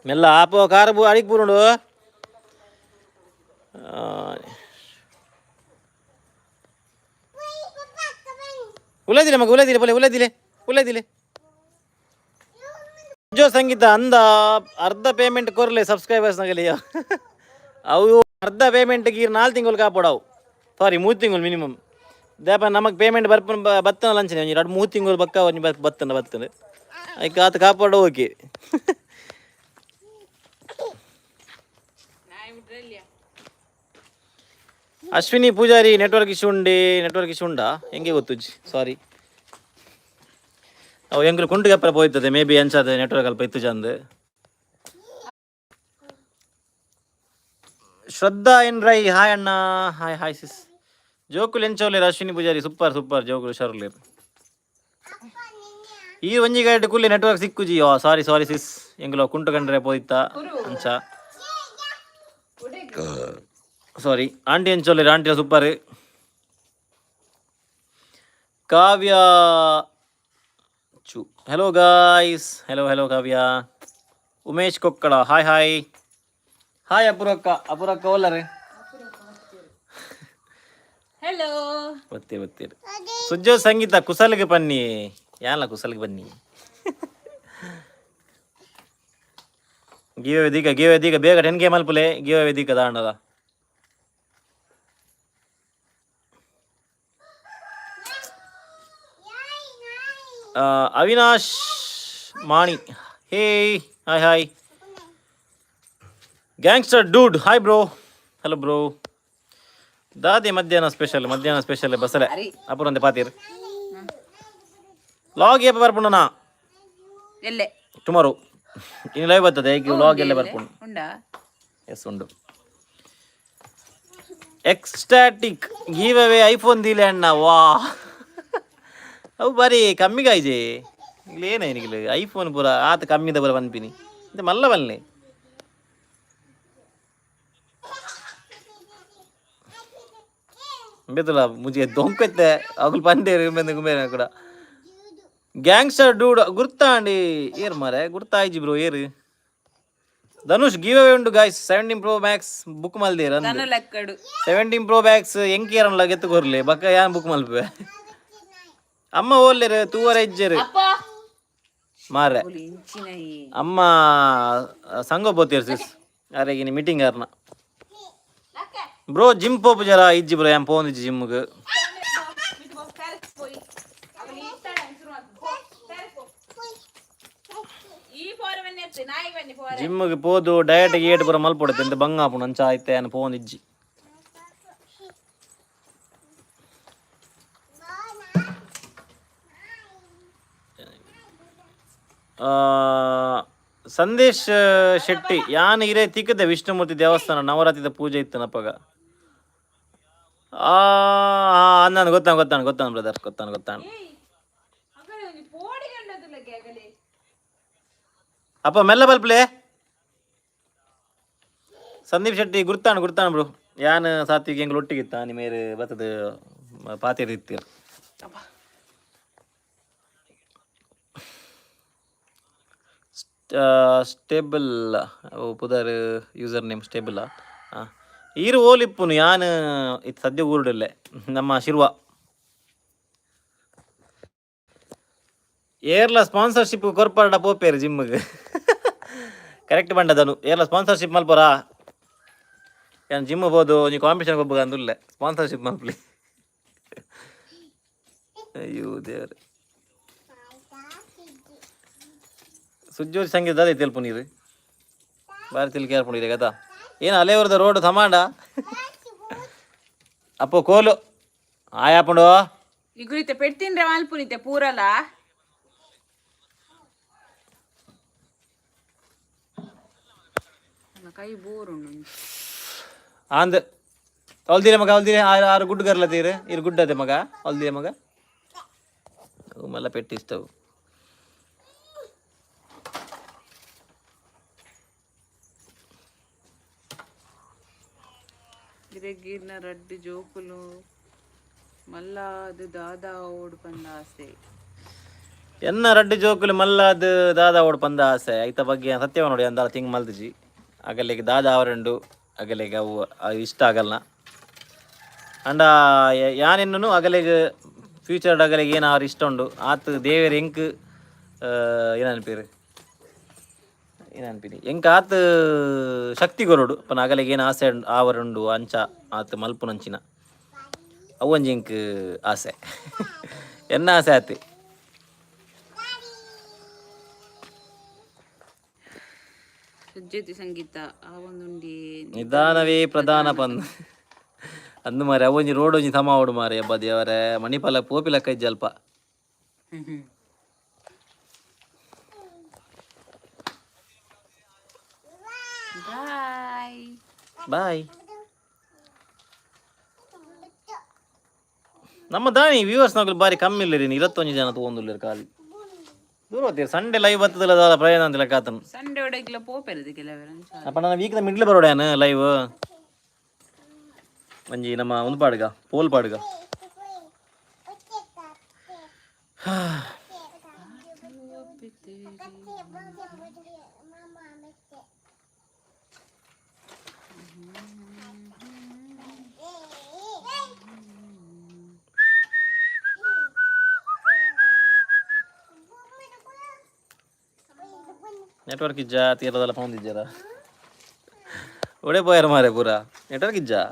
S1: ಮೆಲ್ಲ ಆಪೋ ಕಾರ್ ಬೂ ಅಡಿಗೆ ಪೂರುಂಡು. ಉಲ್ಲದಿಲೆ ಮಗ, ಉಲ್ಲದಿಲೆ ಪೋಲೆ, ಉಲ್ಲದಿಲೆ ಉಲ್ಲದಿಲೆ. ಜೋ ಸಂಗೀತ ಅಂದ ಅರ್ಧ ಪೇಮೆಂಟ್ ಕೊರ್ಲೆ ಸಬ್ಸ್ಕ್ರೈಬರ್ಸ್ ನಗಲಿ. ಅವು ಅರ್ಧ ಪೇಮೆಂಟ್ ಗೀರ್ 4 ತಿಂಗಳು ಕಾಪಡವು, ಸಾರಿ 3 ತಿಂಗಳು ಮಿನಿಮಮ್. ದೇಪ ನಮಗೆ ಪೇಮೆಂಟ್ ಬರ್ಪನ ಬತ್ತನ ಲಂಚನೆ ಒಂಜಿ 2-3 ತಿಂಗಳು ಬಕ್ಕ ಒಂಜಿ ಬತ್ತನ ಬತ್ತನ ಐಕ್ ಆತ ಕಾಪಾಡ okay. Ashwini Pujari, network issue ಉಂಡಿ, ನೆಟ್ವರ್ಕ್ ಇಶ್ಯೂ ಉಂಡಾ ಹೆಂಗೆ ಗೊತ್ತುಜ್ಜಿ, ಸಾರಿ. ಅವು ಎಂಕುಲು ಕುಂಟುಗಪ್ಪರ ಪೋಯ್ತದೆ ಮೇ ಬಿ ಅಂಚಾದ ನೆಟ್ವರ್ಕ್ ಅಲ್ಪ ಇತ್ತು ಚಂದ. ಶ್ರದ್ಧಾ ಎನ್ ರೈ, ಹಾಯ್ ಅಣ್ಣ, ಹಾಯ್ ಹಾಯ್ ಸಿಸ್. ಜೋಕುಲು ಎಂಚೋಲೇರು ಅಶ್ವಿನಿ ಪೂಜಾರಿ? ಸೂಪರ್ ಸೂಪರ್ ಜೋಕುಲು ಹುಷಾರುಲೇರು. ಈ ಒಂಜಿ ಗೈಡ್ ಕುಲ್ಲಿ ನೆಟ್ವರ್ಕ್ ಸಿಕ್ಕುಜಿ. ಸಾರಿ ಸಾರಿ ಸಿಸ್, ಎಂಕುಲು ಕುಂಟು ಕಂಡ್ರೆ ಪೋಯ್ತ ಅಂಚ, ಸಾರಿ. ಆಂಟಿ ಎಂಚೋಲೇರು? Aunty super. Kavya ಚು, hello guys. Hello hello Kavya. Umesh Kokkala, hi hi hi. ಅಪೂರ್ವಕ್ಕ, ಅಪೂರ್ವಕ್ಕ ಓಲ್ಲರೆ?
S2: ಹಲೋ.
S1: ಬತ್ತೀರಿ ಬತ್ತೀರಿ. ಸುಜ್ಜೋ ಸಂಗೀತ, ಕುಸಲ್ಗೆ ಬನ್ನಿ. ಯಾಲ ಕುಸಲ್ಗೆ ಬನ್ನಿ. ಗಿವ್ ವೇದಿಕ, ಗಿವ್ ವೇದಿಕ, ಬೇಗ 10K ಮಲ್ಪುಲೆ. ಗಿವ್ ವೇದಿಕ ದಾಂಡದ. ಅವಿನಾಶ್ ಮಾಣಿ, hey, hi hi. Gangster dude, hi bro. Hello bro. ದಾದೆ ಮಧ್ಯಾಹ್ನ ಸ್ಪೆಷಲ್? ಮಧ್ಯಾಹ್ನ ಸ್ಪೆಷಲ್ ಬಸಲೆ. ಅಪುರಂತೆ ಪಾತೀರ್ ಲಾಗ್ ಏಪ ಬರ್ಪುಂಡನಾ?
S2: ಎಲ್ಲೆ.
S1: ಟುಮಾರೋ. ಇನ್ನು ಲೈವ್ ಬರ್ತದೆ ಈಗ ಲಾಗ್ ಎಲ್ಲ ಬರ್ಪುಂಡು.
S2: ಉಂಡಾ?
S1: ಎಸ್, ಉಂಡು. ಎಕ್ಸ್ಟಾಟಿಕ್ ಗಿವ್ ಅವೇ ಐಫೋನ್ ದೀಲೆ ಅಣ್ಣ. ವಾ, ಅವು ಬಾರಿ ಕಮ್ಮಿಗಾಯ್ಜೆ. ಇಲ್ಲಿ ಏನೇ ನಿಗಿಲ್ ಐಫೋನ್ ಪೂರ ಆತ ಕಮ್ಮಿದ ಪೂರ ಪನ್ಪಿನಿ. ಇದು ಮಲ್ಲ ಬಲ್ಲೆ. ಬೇತಲ್ಲ ಮುಂಚೆ ದೊಂಕತ್ತೆ ಅಗುಲ್ ಪಂಡೇರು ಗುಂಬೆ ಕೂಡ. ಗ್ಯಾಂಗ್ಸ್ಟರ್ ಡೂಡ್ ಗುರ್ತಾಂಡಿ ಏರ್ ಮಾರೆ? ಗುರ್ತಾಯ್ಜಿ ಬ್ರೋ, ಏರು? ಧನುಷ್, ಗಿವ್ ಅವೇ ಉಂಡು ಗಾಯ್ಸ್. 17 ಪ್ರೋ ಮ್ಯಾಕ್ಸ್ ಬುಕ್ ಮಲ್ದೇರ್ ಅಂದ್.
S2: ತನು ಲೆಕ್ಕಡು.
S1: 17 ಪ್ರೋ ಮ್ಯಾಕ್ಸ್ ಎಂಕೇರನ್ಲ ಗೆತ್ತು ಕೊರ್ಲೆ, ಬಕ್ಕ ಯಾನ್ ಬುಕ್ ಮಲ್ಪೆ. ಅಮ್ಮ ಓಲ್ಲೆರು? ತೂವರ ಇಜ್ಜೆರು.
S2: ಅಪ್ಪ.
S1: ಮಾರ್ರೆ.
S2: ಇಂಚಿನ.
S1: ಅಮ್ಮ ಸಂಘ ಪೋತೇರು ಸಿಸ್, ಅರೆಗಿನಿ ಮೀಟಿಂಗ್ ಆರ್ನ. ಬ್ರೋ, ಜಿಮ್ ಪೋಪು ಜರ? ಇಜ್ಜಿ ಬ್ರೋ, ಯಾನ್ ಪೋಂದಿಜ್ಜಿ ಜಿಮ್ಗೆ.
S2: ಈ ಫೋರ್ ಬನ್ನಿ, ನಾಯಿ ಬನ್ನಿ ಫೋರ್.
S1: ಜಿಮ್ಗೆ ಪೋದು ಡಯಟ್ ಗೇಟ್ ಪೂರ ಮಲ್ಪೊಡುತ್ತೆ ಎಂತ ಬಂಗ ಆಪುಂಡು. ಅಂಚ ಆಯ್ತೆ ಯಾನ್ ಪೋಂದಿಜ್ಜಿ. ಸಂದೇಶ್ ಶೆಟ್ಟಿ, ಯಾನ್ ಇರೇ ತಿಕ್ಕದೆ ವಿಷ್ಣುಮೂರ್ತಿ ದೇವಸ್ಥಾನ ನವರಾತ್ರಿದ ಪೂಜೆ ಇತ್ತು ನಪ್ಪಗ. ಆ ಅಂದಾನು ಗೊತ್ತಾನ ಗೊತ್ತಾನ ಗೊತ್ತಾನ ಬ್ರದರ್, ಗೊತ್ತಾನ ಗೊತ್ತಾನ. ಅಪ್ಪ ಮೆಲ್ಲ ಬಲ್ಪ್ಲೆ. ಸಂದೀಪ್ ಶೆಟ್ಟಿ, ಗುರ್ತಾಣ ಗುರ್ತಾಣ ಬ್ರೋ. ಯಾನ್ ಸಾತ್ವಿಕ್ ಎಂಗ್ಲು ಒಟ್ಟಿಗಿತ್ತ ನಿಮೇರು ಬತ್ತದ ಪಾತೇರು ಇತ್ತೀರ್. ಸ್ಟೇಬಲ್ ಓ ಪುದರ್ ಯೂಸರ್ ನೇಮ್ ಸ್ಟೇಬಲ್. ಈರು ಓಲಿಪ್ಪುನು? ಯಾನ್ ಇತ್ತು ಸದ್ಯ ಊರುಡಲ್ಲೆ ನಮ್ಮ ಶಿರ್ವ. ಏರ್ಲ ಸ್ಪಾನ್ಸರ್ಶಿಪ್ ಕೊರ್ಪಾಡ ಪೋಪೇರು ಜಿಮ್ಗೆ. ಕರೆಕ್ಟ್ ಬಂಡದನು. ಏರ್ಲ ಸ್ಪಾನ್ಸರ್ಶಿಪ್ ಮಲ್ಪರಾ? ಯಾನ್ ಜಿಮ್ ಬೋದು, ಒಂಜಿ ಕಾಂಪಿಟೇಷನ್ ಗೊಬ್ಬಗ ಅಂದುಲ್ಲೆ. ಸ್ಪಾನ್ಸರ್ಶಿಪ್ ಮಲ್ಪಲಿ. ಅಯ್ಯೋ ದೇವ್ರೆ. ಸುಜ್ಜೋರಿ ಸಂಗೀತ ಅದೇ ತೆಲ್ಪು ನೀರು ಬಾರಿ ತಿಳ್ಕೆ ಏರ್ಪುಂಡು ಕಥಾ. ಏನು ಅಲೇವರದ ರೋಡ್ ಸಮಾಂಡ? ಅಪ್ಪೋ ಕೋಲು ಆಯಾಪುಂಡು.
S2: ಇಗುರಿತೆ ಪೆಡ್ತಿನ್ರೆ ಮಲ್ಪುನಿತೆ ಪೂರಲ. ಕೈ ಬೋರುಂಡು.
S1: ಆಂದ್ ಅವಲ್ದಿರೆ ಮಗ, ಅವಲ್ದಿರೆ. ಆರು ಆರು ಗುಡ್ಡು ಗರ್ಲ ತೀರು ಇರು ಗುಡ್ಡದೆ ಮಗ, ಅವಲ್ದಿರೆ ಮಗ. ಅವು ಮಲ್ಲ ಪೆಟ್ಟಿ ಇಷ್ಟವು.
S2: ಗಿರಗಿರ್ನ ರಡ್ಡು ಜೋಕುಲು ಮಲ್ಲಾದು ದಾದಾ ಓಡು ಪಂದ ಆಸೆ.
S1: ಎನ್ನ ರಡ್ಡು ಜೋಕುಲು ಮಲ್ಲಾದ್ ದಾದಾ ಓಡ್ ಪಂದ ಆಸೆ. ಐತ ಬಗ್ಗೆ ಸತ್ಯವ ನೋಡಿ ಅಂದಾಲ ತಿಂಗ್ ಮಲ್ದಿಜಿ. ಅಗಲಿಗೆ ದಾದಾ ಅವರುಂಡು, ಅಗಲಿಗೆ ಅವು ಅವು ಇಷ್ಟ ಆಗಲ್ಲ. ಅಂಡ ಯಾನೆನ್ನುನು ಅಗಲಿಗೆ ಫ್ಯೂಚರ್ ಅಗಲಿಗೆ ಏನು ಅವ್ರ ಇಷ್ಟ ಉಂಡು ಆತ್ ದೇವೇರ್ ಎಂಕ್ ಏನು ಅನ್ಪೀರು, ಏನು ಅನ್ಪಿನಿ, ಎಂಕ್ ಆತ್ ಶಕ್ತಿ ಕೊರಡು ಪನ. ಅಗಲಿಗೆ ಏನು ಆಸೆ ಉಂಡು ಆವರುಂಡು ಅಂಚ ಆತ್ ಮಲ್ಪುನಂಚಿನ ಅವು ಒಂಜಿ ಎಂಕ್ ಆಸೆ, ಎನ್ನ ಆಸೆ ಆತಿ.
S2: ಸುಜ್ಯೋತಿ ಸಂಗೀತ ಆ ಒಂದುಂಡಿ.
S1: ನಿಧಾನವೇ ಪ್ರಧಾನ ಪಂದ್ ಅಂದು ಮಾರೆ. ಅವೊಂಜಿ ರೋಡ್ ಒಂಜಿ ಸಮ ಓಡು ಮಾರೆ. ಅಬ್ಬ ದೇವರೇ, ಮಣಿಪಾಲ ಪೋಪಿಲಕ್ಕ ಇಜ್ಜಿ ಅಲ್ಪ.
S2: ಬಾಯ್.
S1: ಬಾಯ್. ನಮ್ಮ ದಾನಿ ವ್ಯೂವರ್ಸ್ ನಗಲು ಬಾರಿ ಕಮ್ಮಿ ಇಲ್ಲ ರೀ. 21 ಜನ ತಗೊಂಡುಲ್ಲೇರು ಖಾಲಿ. ದೂರ ಹೋಗ್ತೀರಿ. ಸಂಡೇ ಲೈವ್ ಬರ್ತದಲ್ಲ ದಾದ ಪ್ರಯಾಣ ಅಂತಿಲ್ಲ ಕಾತನ್.
S2: ಸಂಡೆ ಒಡಗಿಲ್ಲ ಪೋಪೆರದು ಕೆಲವರು.
S1: ಅಪ್ಪ ನಾನು ವೀಕ್ದ ಮಿಡ್ಲ್ ಬರೋಡ ಲೈವ್ ಒಂಜಿ ನಮ್ಮ ಒಂದು ಪಾಡುಗ ಪೋಲ್ ಪಾಡುಗ. ನೆಟ್ವರ್ಕ್ ಇಜ್ಜಾ? ತೀರದಲ್ಲ ಪೌಂದಿಜ್ಜಾರ? ಒಡೆ ಪೋಯಾರ ಮಾರೆ ಪೂರ? ನೆಟ್ವರ್ಕ್ ಇಜ್ಜಾ?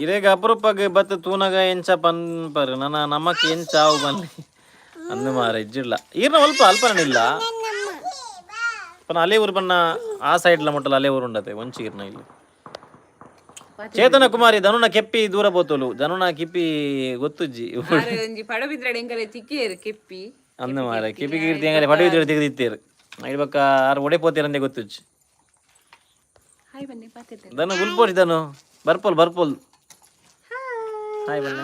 S1: ಇರೇಗ ಅಪರೂಪಗ್ ಬತ್ತ ತೂನಗ ಎಂಚ ಪನ್ಪರ್ ನನ ನಮಕ್ ಎಂಚ ಆವು ಬನ್ನಿ ಅಂದು ಮಾರ. ಇಜ್ಜಿಲ್ಲ ಈರ್ನ ಅಲ್ಪ ಅಲ್ಪನಿಲ್ಲ ಪನ ಅಲೆ ಊರು ಬನ್ನ. ಆ ಸೈಡ್ಲ ಮುಟ್ಟಲ ಅಲೆ ಊರು ಉಂಡತೆ ಒಂಚಿ ಈರ್ನ ಇಲ್ಲಿ. ಚೇತನ ಕುಮಾರಿ, ಧನುನ ಕೆಪ್ಪಿ ದೂರ ಪೋತೋಲು. ಧನುನ ಕಿಪ್ಪಿ ಗೊತ್ತುಜ್ಜಿ.
S2: ಆರು ಒಂಜಿ ಪಡಬಿದ್ರಡೆ ಎಂಕಲೆ ತಿಕ್ಕಿಯೇರು ಕೆಪ್ಪಿ.
S1: ಅಂದು ಮಾರ, ಕೆಪ್ಪಿ ಕೀರ್ತಿ ಎಂಗಲೆ ಪಡವಿದ್ರೆ ತೆಗೆದಿತ್ತೇರು. ಐದು ಬಕ್ಕ ಆರು ಒಡೆ ಪೋತೇರಂದೆ ಗೊತ್ತುಜ್ಜಿ.
S2: ಹಾಯ್ ಬನ್ನಿ ಪಾತಿರ್ತಾರೆ.
S1: ಧನು ಗುಲ್ಪೋರಿ. ಧನು ಬರ್ಪೋಲ್ ಬರ್ಪೋಲ್. ಹಾಯ್ ಬನ್ನಿ.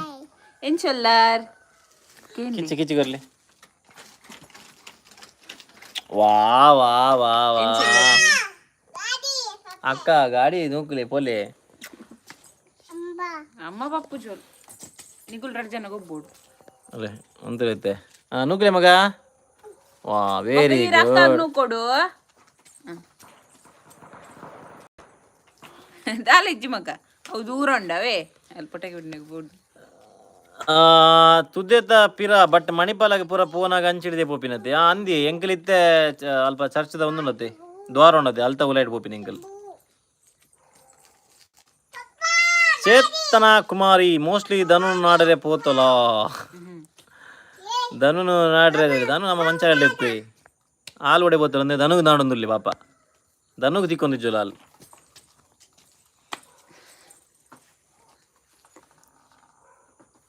S2: ಎಂಚೊಲ್ಲಾರ್?
S1: ಕಿಚ್ಚಿ ಕಿಚ್ಚಿ ಬರ್ಲಿ. ವಾ ವಾ ವಾ ವಾ! ಅಕ್ಕ, ಗಾಡಿ ನೂಕುಲೆ ಪೋಲೆ.
S2: ಅಮ್ಮ ಪಪ್ಪು ಜೋಲ್ ನಿಗುಲ್ ರಡ್ ಜನ ಗೊಬ್ಬೋಡು.
S1: ಅಲ್ಲೇ ಒಂತರ ಹಾ ನೂಕುಲೆ ಮಗ. ವಾ, ವೆರಿ ಗುಡ್.
S2: ಕೊಡು ದಾಲ ಇಜ್ಜಿ ಮಗ. ಅವು ದೂರ ಉಂಡವೇ ಅಲ್ಲಿ ಪೊಟ್ಟೆಗೆ ಬೋಡು.
S1: ತುದೇತ ಪಿರ ಬಟ್ ಮಣಿಪಾಲಾಗ ಪೂರ ಪೋನಾಗ ಅಂಚಿಡಿದೆ ಪೋಪಿನತೆ. ಆ ಅಂದಿ ಎಂಕಲ್ ಇತ್ತೆ ಅಲ್ಪ ಚರ್ಚ್ದ ಒಂದುಂಡತೆ, ದ್ವಾರ ಉಂಡತೆ, ಅಲ್ತ ಉಲೈಟ್ ಪೋಪಿನ ಎಂಕಲ್. ಚೇತನ ಕುಮಾರಿ, ಮೋಸ್ಟ್ಲಿ ಧನು ನಾಡರೆ ಪೋತಲ. ಧನುನು ನಾಡ್ರೆ, ಧನು ನಮ್ಮ ಮಂಚಾರಲ್ಲಿ ಇಪ್ಪಿ. ಹಾಲು ಒಡೆ ಪೋತಲ ಅಂದ್ರೆ ಧನುಗ್ ನಾಡೊಂದುಲ್ಲಿ ಪಾಪ. ಧನುಗ್ ತಿಕ್ಕೊಂದಿಜ್ಜುಲ ಹಾಲು.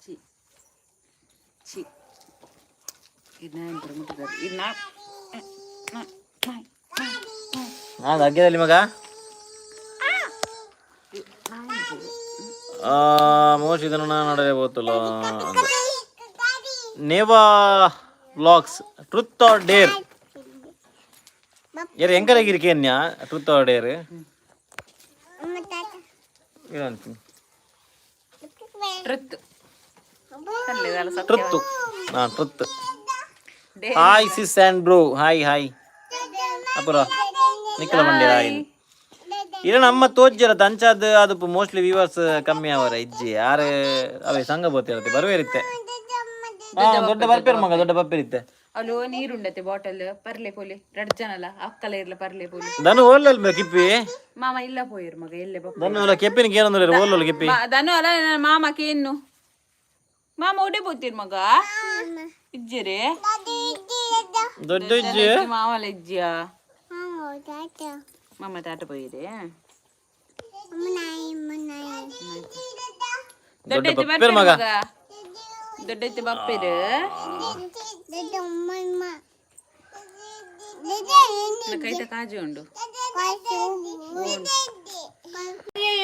S2: ಚಿ ಚಿ, ಇದು ಮುಟ್ಟಿದ್ದಾರೆ ಇದು ನಾ.
S1: ಹಾ, ಅಗ್ಗದಲ್ಲಿ ಮಗ. ಮೋಸ್ಟ್ಲಿ ಧನು ನಾಡರೆ ಪೋತಲ. ನೇವಾ vlogs, truth or dare? ಯಾರು ಎಂಕಲಾಗಿರಿಕೇನ್ಯಾ? Truth or dare ಏನಂತೀನಿ?
S2: Truth.
S1: Truth, ಹಾ, truth. Hi sis and bro, hi hi. ಅಪುರ ನಿಖಿಲ ಮಂಡ್ಯ ಹಾಯ್. ಇಲ್ಲ ನಮ್ಮ ತೋಜ್ಜರ ಅಂಚಾದ ಅದು ಮೋಸ್ಟ್ಲಿ ವ್ಯೂವರ್ಸ್ ಕಮ್ಮಿ ಅವರ ಇಜ್ಜಿ. ಯಾರು ಅವೇ ಸಂಘ ಬೋತಿರತ್ತೆ ಬರುವೇರಿತ್ತೆ. ಹಾ, ದೊಡ್ಡ ಬರ್ಪೇರು ಮಗ, ದೊಡ್ಡ ಬಪ್ಪೇರಿತ್ತೆ.
S2: ಅಲ್ಲೋ ನೀರುಂಡತೆ ಬಾಟಲ್. ಪರ್ಲೆ ಪೋಲೆ ರಡ್ ಜನಲ ಅಕ್ಕಲ ಇರ್ಲ ಪರ್ಲೆ ಪೋಲೆ.
S1: ಧನು ಓಲ್ಲಲ್ ಕಿಪ್ಪಿ.
S2: ಮಾಮ ಇಲ್ಲ ಪೋಯಿರು ಮಗ ಎಲ್ಲೆ ಬಪ್ಪ.
S1: ಧನು ಅಲ್ಲ, ಕೆಪ್ಪಿನ ಏನಂದ್ರೆ ಓಲ್ಲಲ್ ಕಿಪ್ಪಿ.
S2: ಧನು ಅಲ್ಲ, ನನ್ನ ಮಾಮ ಕೇನ್ನು. ಮಾಮ ಒಡೆ ಪೋತೀರ್ ಮಗ? ಇಜ್ಜಿರೆ?
S1: ದೊಡ್ಡ ಇಜ್ಜಿ.
S2: ಮಾಮಲ ಇಜ್ಜಿಯಾ? ಮಾಮ ತಾಟ ಪೋಯಿರೆ.
S1: ದೊಡ್ಡ
S2: ದೊಡ್ಡ
S1: ಬಪ್ಪೇರು ಮಗ.
S2: ದೊಡ್ಡ ಬಪ್ಪೇರು. ಕೈತ ಕಾಜು ಉಂಡು.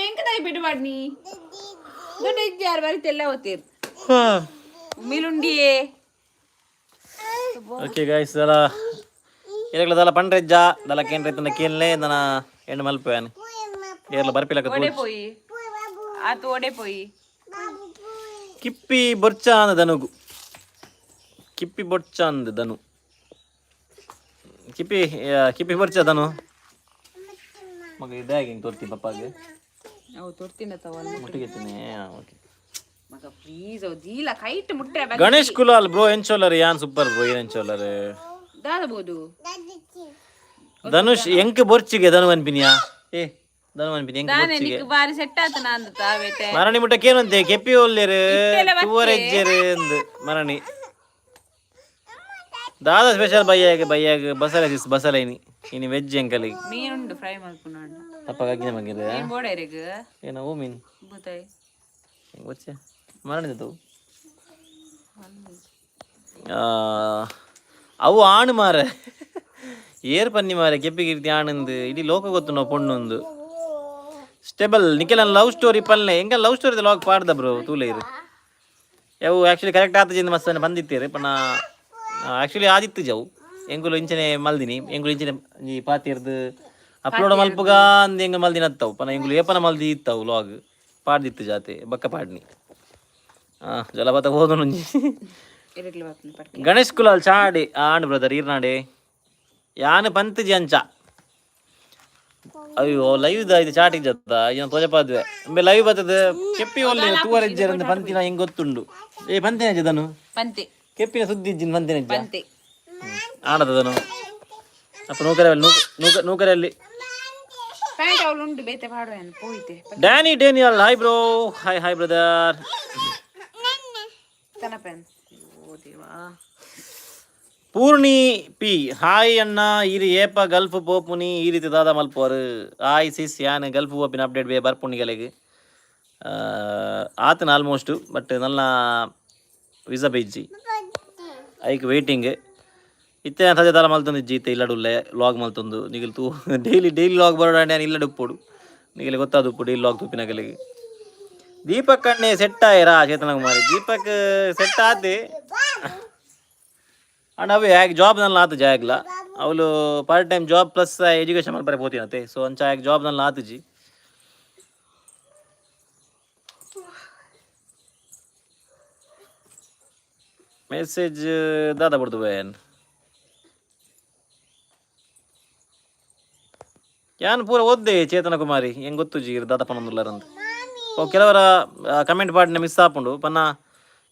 S2: ಎಂಕದಾಯಿ ಬಿಡು ಮಾಡಿ. ದೊಡ್ಡ ಇಜ್ಜಾರು ಬರೀ ತೆಲ್ಲ ಓತೀರ್ ಉಮ್ಮಿಲುಂಡಿಯೇ.
S1: ಓಕೆ ಗಾಯ್ಸ್, ದಲ ಇರಗ್ಲ ದಲ ಪಂಡ್ರೆಜ್ಜ ದಲ ಕೇಂದ್ರ ಕೇನ್ಲೆ ನನ್ನ ಹೆಣ್ಣು ಮಲ್ಪೆ ಏರ್ಲ ಬರ್ಪಿಲಕ.
S2: ಒಡೆ ಪೋಯಿ ಆತು ಒಡೆ ಪೋಯಿ.
S1: ಕಿಪ್ಪಿ ಬೊರ್ಚ ಅಂದ ಧನುಗು. ಕಿಪ್ಪಿ ಬೊರ್ಚ ಅಂದ ಧನು. ಕಿಪ್ಪಿ ಕಿಪ್ಪಿ ಬೊರ್ಚ ಧನು ಮಗ. ಇದಾಗಿ ಹಿಂಗೆ ತೋರ್ತಿ ಪಪ್ಪಾಗೆ.
S2: ಅವು ತೊರ್ತಿನ ತವಲ್.
S1: ಮುಟ್ಟಿಗೆ. ಓಕೆ.
S2: ಮಗ ಪ್ಲೀಸ್, ಅವು ದೀಲ ಕೈಟ್ ಮುಟ್ರೆ.
S1: ಗಣೇಶ್ ಕುಲಾಲ್ ಬ್ರೋ, ಎಂಚೋಲರ್? ಯಾನ್ ಸೂಪರ್ ಬ್ರೋ, ಏನ್ ಎಂಚೋಲರ್?
S2: ದಾದಬೋದು.
S1: ಧನುಷ್ ಎಂಕ್ ಬೊರ್ಚಿಗೆ ಧನು ಅನ್ಪಿನಿಯಾ? ಏ ಧನು ಅನ್ಪಿನಿ ಎಂಕ್
S2: ದಾನೆ
S1: ಬೊರ್ಚಿಗೆ.
S2: ನಿಕ್ ಬಾರಿ ಸೆಟ್ ಆತ ನಾಂದು ತಾವೇತೆ.
S1: ಮರಣಿ ಮುಟ್ಟಕ್ಕೇನಂತೆ ಕೆಪ್ಪಿ ಒಲ್ಲೇರು.
S2: ಇತ್ತೆಲ್ಲ ಬತ್ತೆ.
S1: ತೂವರೆಜ್ಜೆರು ಅಂದ್ ಮರಣಿ. ದಾದ ಸ್ಪೆಷಲ್ ಬಯ್ಯಾಗ? ಬಯ್ಯಾಗ ಬಸಲೆ ಸಿಸ್, ಬಸಲೆ ಇನಿ ಇನಿ ವೆಜ್ ಎಂಕಲಿ.
S2: ಮೀನುಂಡು ಫ್ರೈ ಮಲ್ಪುನಾಂಡ.
S1: ತಪ್ಪಾಗಿ ಮಗಿದ.
S2: ಮೀನ್ ಬೋಡೈರೆಗ್.
S1: ಏನ ಓ ಮೀನ್?
S2: ಬೂತಾಯಿ.
S1: ಗೊಚ್ಚೆ ಮರಣಿ ತವು. ಅವು ಆಣು ಮಾರ, ಏರ್ ಪನ್ನಿ ಮಾರೆ. ಕೆಪ್ಪಿ ಕೀರ್ತಿ ಆಣಂದು ಇಡೀ ಲೋಕ ಗೊತ್ತು ನಾವು ಪೊಣ್ಣೊಂದು. ಸ್ಟೆಬಲ್ ನಿಖಿಲ, ಲವ್ ಸ್ಟೋರಿ ಪಲ್ಲೆ. ಎಂಕ ಲವ್ ಸ್ಟೋರಿ ಲಾಗ್ ಪಾಡ್ದ ಬ್ರೋ ತೂಲೇರು. ಅವು ಆ್ಯಕ್ಚುಲಿ ಕರೆಕ್ಟ್ ಆತಜಿಂದ ಮಸ್ತ್ ಬಂದಿತ್ತೀರು ಪನ್ನ. ಆ್ಯಕ್ಚುಲಿ ಆದಿತ್ತು ಜವು ಎಂಕುಲು ಇಂಚನೆ ಮಲ್ದಿನಿ. ಎಂಕುಲು ಇಂಚನೆ ಈ ಪಾತಿರ್ದು ಅಪ್ಲೋಡ್ ಮಲ್ಪುಗ ಅಂದ್ ಎಂಗ ಮಲ್ದಿನತ್ತವು ಪನ ಎಂಗುಲು ಏಪನ ಮಲ್ದಿ ಇತ್ತವು ಲಾಗ್ ಪಾಡ್ದಿತ್ತು ಜಾತೆ ಬಕ್ಕ ಪಾಡ್ನಿ. ಜಲಪಾತ ಹೋದನುಂಜಿ.
S2: ಇರಗ್ಲಿ ಬಾಪುನ ಪಡ್ಕೆ.
S1: ಗಣೇಶ್ ಕುಲಾಲ್ ಚಾಡಿ ಆಂಡ್ ಬ್ರದರ್ ಈರ್ನಾಡೆ ಯಾನ್ ಪಂತಜಿ ಅಂಚ. ಅಯ್ಯೋ, ಲೈವ್ ಇದು ಚಾಟಿಗೆ ಜತ್ತ ಏನ ತೋಜಪಾದ್ವೆ ಅಂಬೆ ಲೈವ್ ಬತ್ತದ ಕೆಪ್ಪಿ ಒಲ್ಲೆ ತೂವರ್ ಇಜ್ಜರಂದು ಪಂತಿನ ಹೆಂಗ್ ಗೊತ್ತುಂಡು. ಏ, ಪಂತಿನ ಜದನು.
S2: ಪಂತೆ.
S1: ಕೆಪ್ಪಿನ ಸುದ್ದಿ ಇಜ್ಜಿನ ಪಂತಿನ ಇಜ್ಜ.
S2: ಪಂತೆ.
S1: ಆಡದನು ಅಪ್ಪ ನೂಕರೆ ನೂಕ ನೂಕರೆಯಲ್ಲಿ.
S2: ಪ್ಯಾಂಟ್ ಅವಳು ಉಂಡು ಬೇತೆ ಪಾಡುವೆನು ಪೋಯ್ತೆ.
S1: Danny Daniel, hi bro, hi hi brother.
S2: ತನ ಪ್ಯಾನ್ ಓ ದೇವಾ.
S1: ಪೂರ್ಣಿ ಪಿ, ಹಾಯ್ ಅಣ್ಣ, ಈರಿ ಏಪ ಗಲ್ಫ್ ಪೋಪುನಿ, ಈ ರೀತಿ ದಾದ ಮಲ್ಪೋರು? ಹಾಯ್ ಸಿಸ್, ಯಾನ್ ಗಲ್ಫ್ ಪೋಪಿನ ಅಪ್ಡೇಟ್ ಬೇ ಬರ್ಪುಣಿಗಲೆಗ್. ಆತನ ಆಲ್ಮೋಸ್ಟು, ಬಟ್ ನನ್ನ ವೀಸಾ ಬೇಜ್ಜಿ, ಐಕ್ ವೇಟಿಂಗ್. ಇತ್ತೆ ಸದ್ಯ ದಾಲ ಮಲ್ತೊಂದು ಇಜ್ಜಿ. ಇತ್ತೆ ಇಲ್ಲಡುಲ್ಲೆ ಲಾಗ್ ಮಲ್ತೊಂದು. ನಿಗಲ್ ತೂ ಡೈಲಿ ಡೈಲಿ ಲಾಗ್ ಬರೋಡ ನಾನು ಇಲ್ಲಡ್ ಉಪ್ಪೊಡು. ನಿಗಲೆ ಗೊತ್ತಾದ ಉಪ್ಪು ಡೈಲಿ ಲಾಗ್ ತೂಪಿನಗಲಿಗೆ. ದೀಪಕ್ ಅಣ್ಣೆ ಸೆಟ್ ಆಯರಾ? ಚೇತನ ಕುಮಾರಿ, ದೀಪಕ್ ಸೆಟ್ ಆತೆ. ಅಂಡ್ ಅವೇ ಯಾಕೆ ಜಾಬ್ ನಲ್ಲ ಆತು ಜಾಗ್ಲ. ಅವಳು part time job plus education ಮಲ್ಪರೆ ಪೋತಿನತೆ. ಸೊ ಅಂಚ ಯಾಕೆ ಜಾಬ್ ನಲ್ಲ ಆತುಜಿ. ಮೆಸೇಜ್ ದಾದ ಬಡ್ದು ಬೇನ್ ಯಾನ್ ಪೂರ ಓದ್ದೆ ಚೇತನ ಕುಮಾರಿ, ಹೆಂಗ್ ಗೊತ್ತುಜಿ ದಾದ ಪನೊಂದುಲ್ಲರಂದು. ಓ, ಕೆಲವರ ಕಮೆಂಟ್ ಪಾಡಿನ ಮಿಸ್ ಆಪುಂಡು. ಪನ್ನ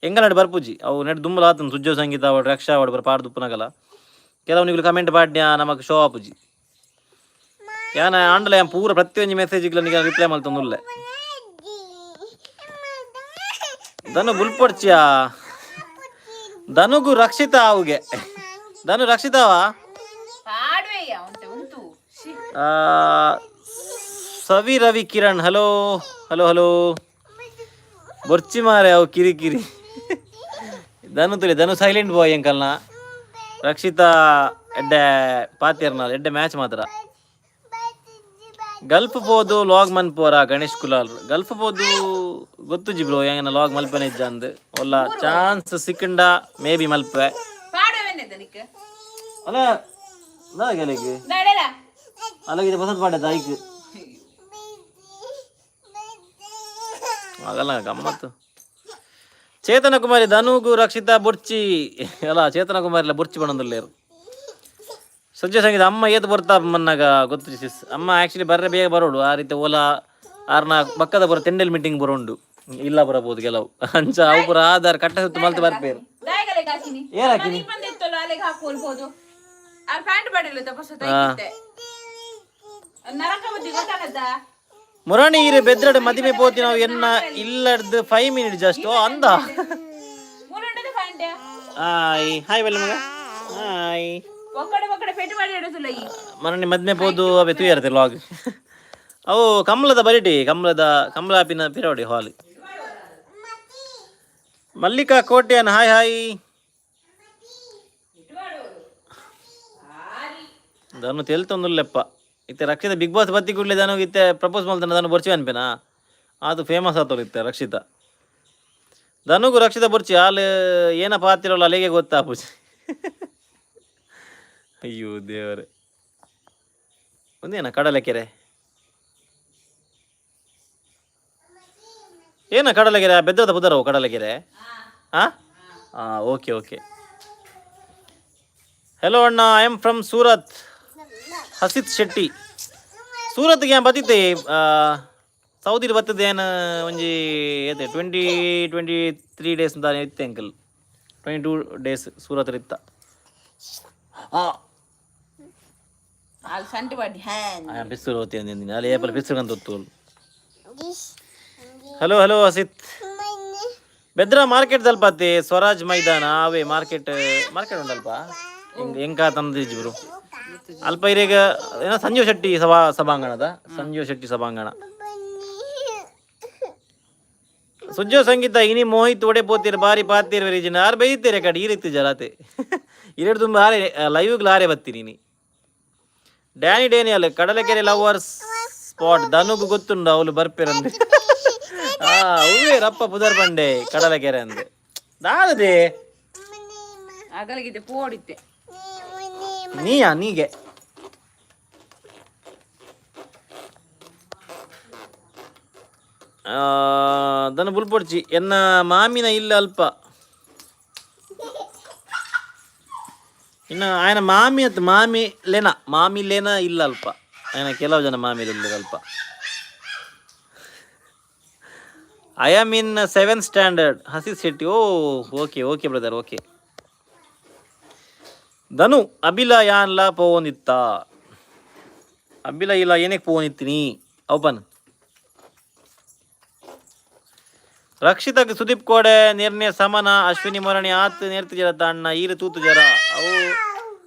S1: ಎಂಗಲಡ್ ಬರ್ಪುಜಿ ಅವು ನೆಟ್ ದುಂಬಲ ಆತನ್. ಸುಜ್ಜೋ ಸಂಗೀತ ಅವಡು, ರಕ್ಷಾ ಅವಡು ಬರ ಪಾಡ್ ದುಪ್ಪುನಗಲ. ಕೆಲವು ನಿಗುಲು ಕಮೆಂಟ್ ಪಾಡ್ಯ ನಮಕ್ ಶೋ ಆಪುಜಿ. ಯಾನ ಆಂಡಲ ಯಾನ್ ಪೂರ ಪ್ರತಿಯೊಂಜಿ ಮೆಸೇಜ್ ನಿಗ ರಿಪ್ಲೈ ಮಲ್ತೊಂದುಲ್ಲೆ. ಧನು ಬುಲ್ಪೊಡ್ಚಿಯಾ? ಧನುಗು ರಕ್ಷಿತಾ ಅವುಗೆ. ಧನು ರಕ್ಷಿತಾವಾ?
S2: ಪಾಡುವೆಯ್ಯ ಉಂಟೆ ಉಂಟು she.
S1: Savi Ravi Kiran, hello hello hello. ಬೊರ್ಚಿ ಮಾರೆ ಅವು ಕಿರಿ ಕಿರಿ. ಧನು ತುಲಿ, ಧನು ಸೈಲೆಂಟ್ ಬಾಯ್ ಅಂಕಲ್ನ. ರಕ್ಷಿತಾ ಎಡ್ಡೆ ಪಾತಿಯರ್ನಾಲ್, ಎಡ್ಡೆ ಮ್ಯಾಚ್ ಮಾತ್ರ. ಗಲ್ಫ್ ಪೋದು ಲಾಗ್ ಮನ್ಪೋರ? ಗಣೇಶ್ ಕುಲಾಲ್, ಗಲ್ಫ್ ಪೋದು ಗೊತ್ತುಜಿ ಬ್ರೋ, ಹೆಂಗನ ಲಾಗ್ ಮಲ್ಪನೆ ಇಜ್ಜ ಅಂದ್. ಒಲ್ಲ ಚಾನ್ಸ್ ಸಿಕ್ಕಂಡ ಮೇ ಬಿ ಮಲ್ಪೆ.
S2: ಪಾಡುವೆನೆ ದನಿಕ್.
S1: ಅಲ್ಲ ಗೆಲೆಗೆ.
S2: ದಾಡೆಲ.
S1: ಅಲ್ಲ, ಬಸತ್ ಪಾಡೆ ಐಕ್ ಆಗಲ್ಲ ಗಮ್ಮತ್ತು. ಚೇತನ ಕುಮಾರಿ, ಧನುಗು ರಕ್ಷಿತಾ ಬುರ್ಚಿ. ಅಲ್ಲ, ಚೇತನ ಕುಮಾರಿ ಇಲ್ಲ, ಬುರ್ಚಿ ಬಣ್ಣದಲ್ಲೇರು. ಸಜ್ಜೆ ಸಂಗೀತ, ಅಮ್ಮ ಏತ್ ಬರ್ತಾ ಮನ್ನಾಗ ಗೊತ್ತು ಸಿಸ್. ಅಮ್ಮ ಆಕ್ಚುಲಿ ಬರ್ರೆ ಬೇಗ ಬರೋಡು. ಆ ರೀತಿ ಓಲಾ ಆರ್ನ ಬಕ್ಕದ ಬರೋ ತೆಂಡೆಲ್ ಮೀಟಿಂಗ್ ಬರೋಂಡು ಇಲ್ಲ ಬರಬಹುದು ಕೆಲವು. ಅಂಚ ಅವು ಪೂರ ಆಧಾರ್ ಕಟ್ಟ ಸುತ್ತು ಮಲ್ತು ಬರ್ಪೇರು.
S2: ದಾಯಗಲೆ ಹಾಕಿನಿ.
S1: ಏರ್ ಹಾಕಿನಿ?
S2: ಬಂದಿತ್ತಲ್ಲ, ಅಲ್ಲಿಗೆ ಹಾಕೊಳ್ಬೋದು. ಆರ್ ಪ್ಯಾಂಟ್ ಬಡಿಲ್ಲ ತಪಸ್ಸು ತೈಕಿತ್ತೆ. ನರಕ ಬುದ್ಧಿ ಗೊತ್ತಾಗತ್ತಾ?
S1: ಮುರಾಣಿ ಈರೆ ಬೆದ್ರಡ್ ಮದಿಮೆ ಪೋತಿ ನಾವು ಎನ್ನ ಇಲ್ಲಡ್ದು 5 ಮಿನಿಟ್ ಜಸ್ಟ್ ಅಂದ.
S2: ಮೂರುಂಡದ ಪ್ಯಾಂಟ್.
S1: ಹಾಯ್ ಹಾಯ್ ಬಲ್ಲ ಮಗ, ಹಾಯ್.
S2: ಒಕ್ಕಡೆ ಒಕ್ಕಡೆ ಪೆಟ್ಟು ಮಾಡಿ ಇಡುದಿಲ್ಲ ಈ.
S1: ಮರಣಿ ಮದ್ಮೆ ಪೋದು ಅವೇ ತೂಯರ್ತೆ ಲಾಗ್. ಅವು ಕಮಲದ ಬರಿಟಿ, ಕಮಲದ ಕಮಲ ಪಿನ ಪಿರೋಡಿ ಹಾಲ್. Mallika Kotian, hi hi. ಧನು ತೆಲ್ತೊಂದುಲ್ಲೆಪ್ಪ. ಇತ್ತೆ ರಕ್ಷಿತ ಬಿಗ್ ಬಾಸ್ ಬತ್ತಿ ಕೂಡಲೇ ಧನು ಇತ್ತೆ ಪ್ರಪೋಸ್ ಮಲ್ತನ. ಧನು ಬೊರ್ಚಿ ಅನ್ಪೇನಾ? ಅದು ಫೇಮಸ್ ಆತೋಲು ಇತ್ತೆ ರಕ್ಷಿತ. ಧನುಗು ರಕ್ಷಿತ ಬೊರ್ಚಿ ಹಾಲು ಏನಪ್ಪ ಆತಿರೋಲ್ಲ, ಅಲ್ಲಿಗೆ ಗೊತ್ತಾಪುಜಿ. ಅಯ್ಯೋ ದೇವರೇ, ಒಂದೇನ ಕಡಲಕೆರೆ? ಏನ ಕಡಲಗೆರೆ ಬೆದ್ದದ ಪುದರವು ಕಡಲಗೆರೆ. ಹಾಂ ಹಾಂ, ಓಕೆ ಓಕೆ. ಹಲೋ ಅಣ್ಣ, I am from Surat, Hasith Shetty. ಸೂರತ್ಗೆ ಏನು ಬತ್ತಿತ್ತೆ? ಸೌದಿಲಿ ಬರ್ತದೆ ಏನು ಒಂಜಿ ಏತೆ 23 ಡೇಸ್ ಅಂತ ಇತ್ತೆ ಅಂಕಲ್. 22 ಡೇಸ್ ಸೂರತ್ ಇತ್ತ. ಹಾಂ.
S2: ಅಲ್ಲಿ ಸಂಟಿ ಮಾಡಿ ಹ್ಯಾಂಗ್.
S1: ಬಿಸಿಲು ಹೋತಿ ಅಂದಿನಿ ಅಲ್ಲಿ ಏಪಲ್ ಬಿಸಿಲು ಅಂತ ಹೊತ್ತು. ಹಲೋ ಹಲೋ ಹಸಿತ್. ಬೆದ್ರ ಮಾರ್ಕೆಟ್ ಅಲ್ಪ ಸ್ವರಾಜ್ ಮೈದಾನ ಅವೇ ಮಾರ್ಕೆಟ್. ಮಾರ್ಕೆಟ್ ಉಂಡಲ್ಪ ಹೆಂಗ್ ಹೆಂಗ ತಂದಿಜ್ಜಿಬ್ರು ಅಲ್ಪ ಇರೇಗ ಏನೋ ಸಂಜೀವ್ ಶೆಟ್ಟಿ ಸಭಾ ಸಭಾಂಗಣದ, ಸಂಜೀವ್ ಶೆಟ್ಟಿ ಸಭಾಂಗಣ. ಸುಜ್ಜೋ ಸಂಗೀತ, ಇನಿ ಮೋಹಿತ್ ಒಡೆ ಪೋತೀರ್? ಬಾರಿ ಪಾತೀರ್ ವೆರಿಜಿನ ಆರ್ ಬೈತೀರೆ ಕಡೆ ಈ ರೀತಿ ಜರಾತೆ ಇರೆಡು ತುಂಬ ಆರೆ ಲೈವ್ಗೆ ಆರೆ ಬತ್ತೀನಿ ನೀ. Danny Daniel, Kadalakere lovers spot. ಧನುಗು ಗೊತ್ತುಂಡು, ಅವಳು ಬರ್ಪೇರಂದೆ. ಆ ಹೂವೇ ರಪ್ಪ ಪುದರ್ ಬಂಡೆ ಕಡಲಕೆರೆ ಅಂದೆ ದಾದದೆ.
S2: ಅಗಲಗಿದೆ ಪೋಡಿತ್ತೆ.
S1: ನೀಯಾ ನೀಗೆ. ದನ ಬುಲ್ಪೊಡ್ಚಿ ಎನ್ನ ಮಾಮಿನ ಇಲ್ಲ ಅಲ್ಪ. ಇನ್ನು ఆయన ಮಾಮಿ ಅತ್ ಮಾಮಿ ಲೇನಾ, ಮಾಮಿ ಲೇನಾ ಇಲ್ಲ ಅಲ್ಪ. ఆయన ಕೆಲವು ಜನ ಮಾಮಿ ಇಲ್ಲ ಅಲ್ಪ. I am in seventh standard, Hasith Shetty. Oh, okay okay brother, okay. Dhanu ಅಬಿಲ ಯಾನ್ಲ ಪೋವೊಂದಿತ್ತ? ಅಬಿಲ ಇಲ್ಲ, ಏನಕ್ಕೆ ಪೋವೊಂದಿತ್ತೀನಿ ಓಪನ್. ರಕ್ಷಿತಕ್ಕೆ ಸುದೀಪ್ ಕೋಡೆ ನಿರ್ಣಯ ಸಮನ. ಅಶ್ವಿನಿ ಮೊರಣಿ ಆತ್ ನೇರ್ತು ಜರ ಅಣ್ಣ ಈರು ತೂತು ಜರ. ಅವು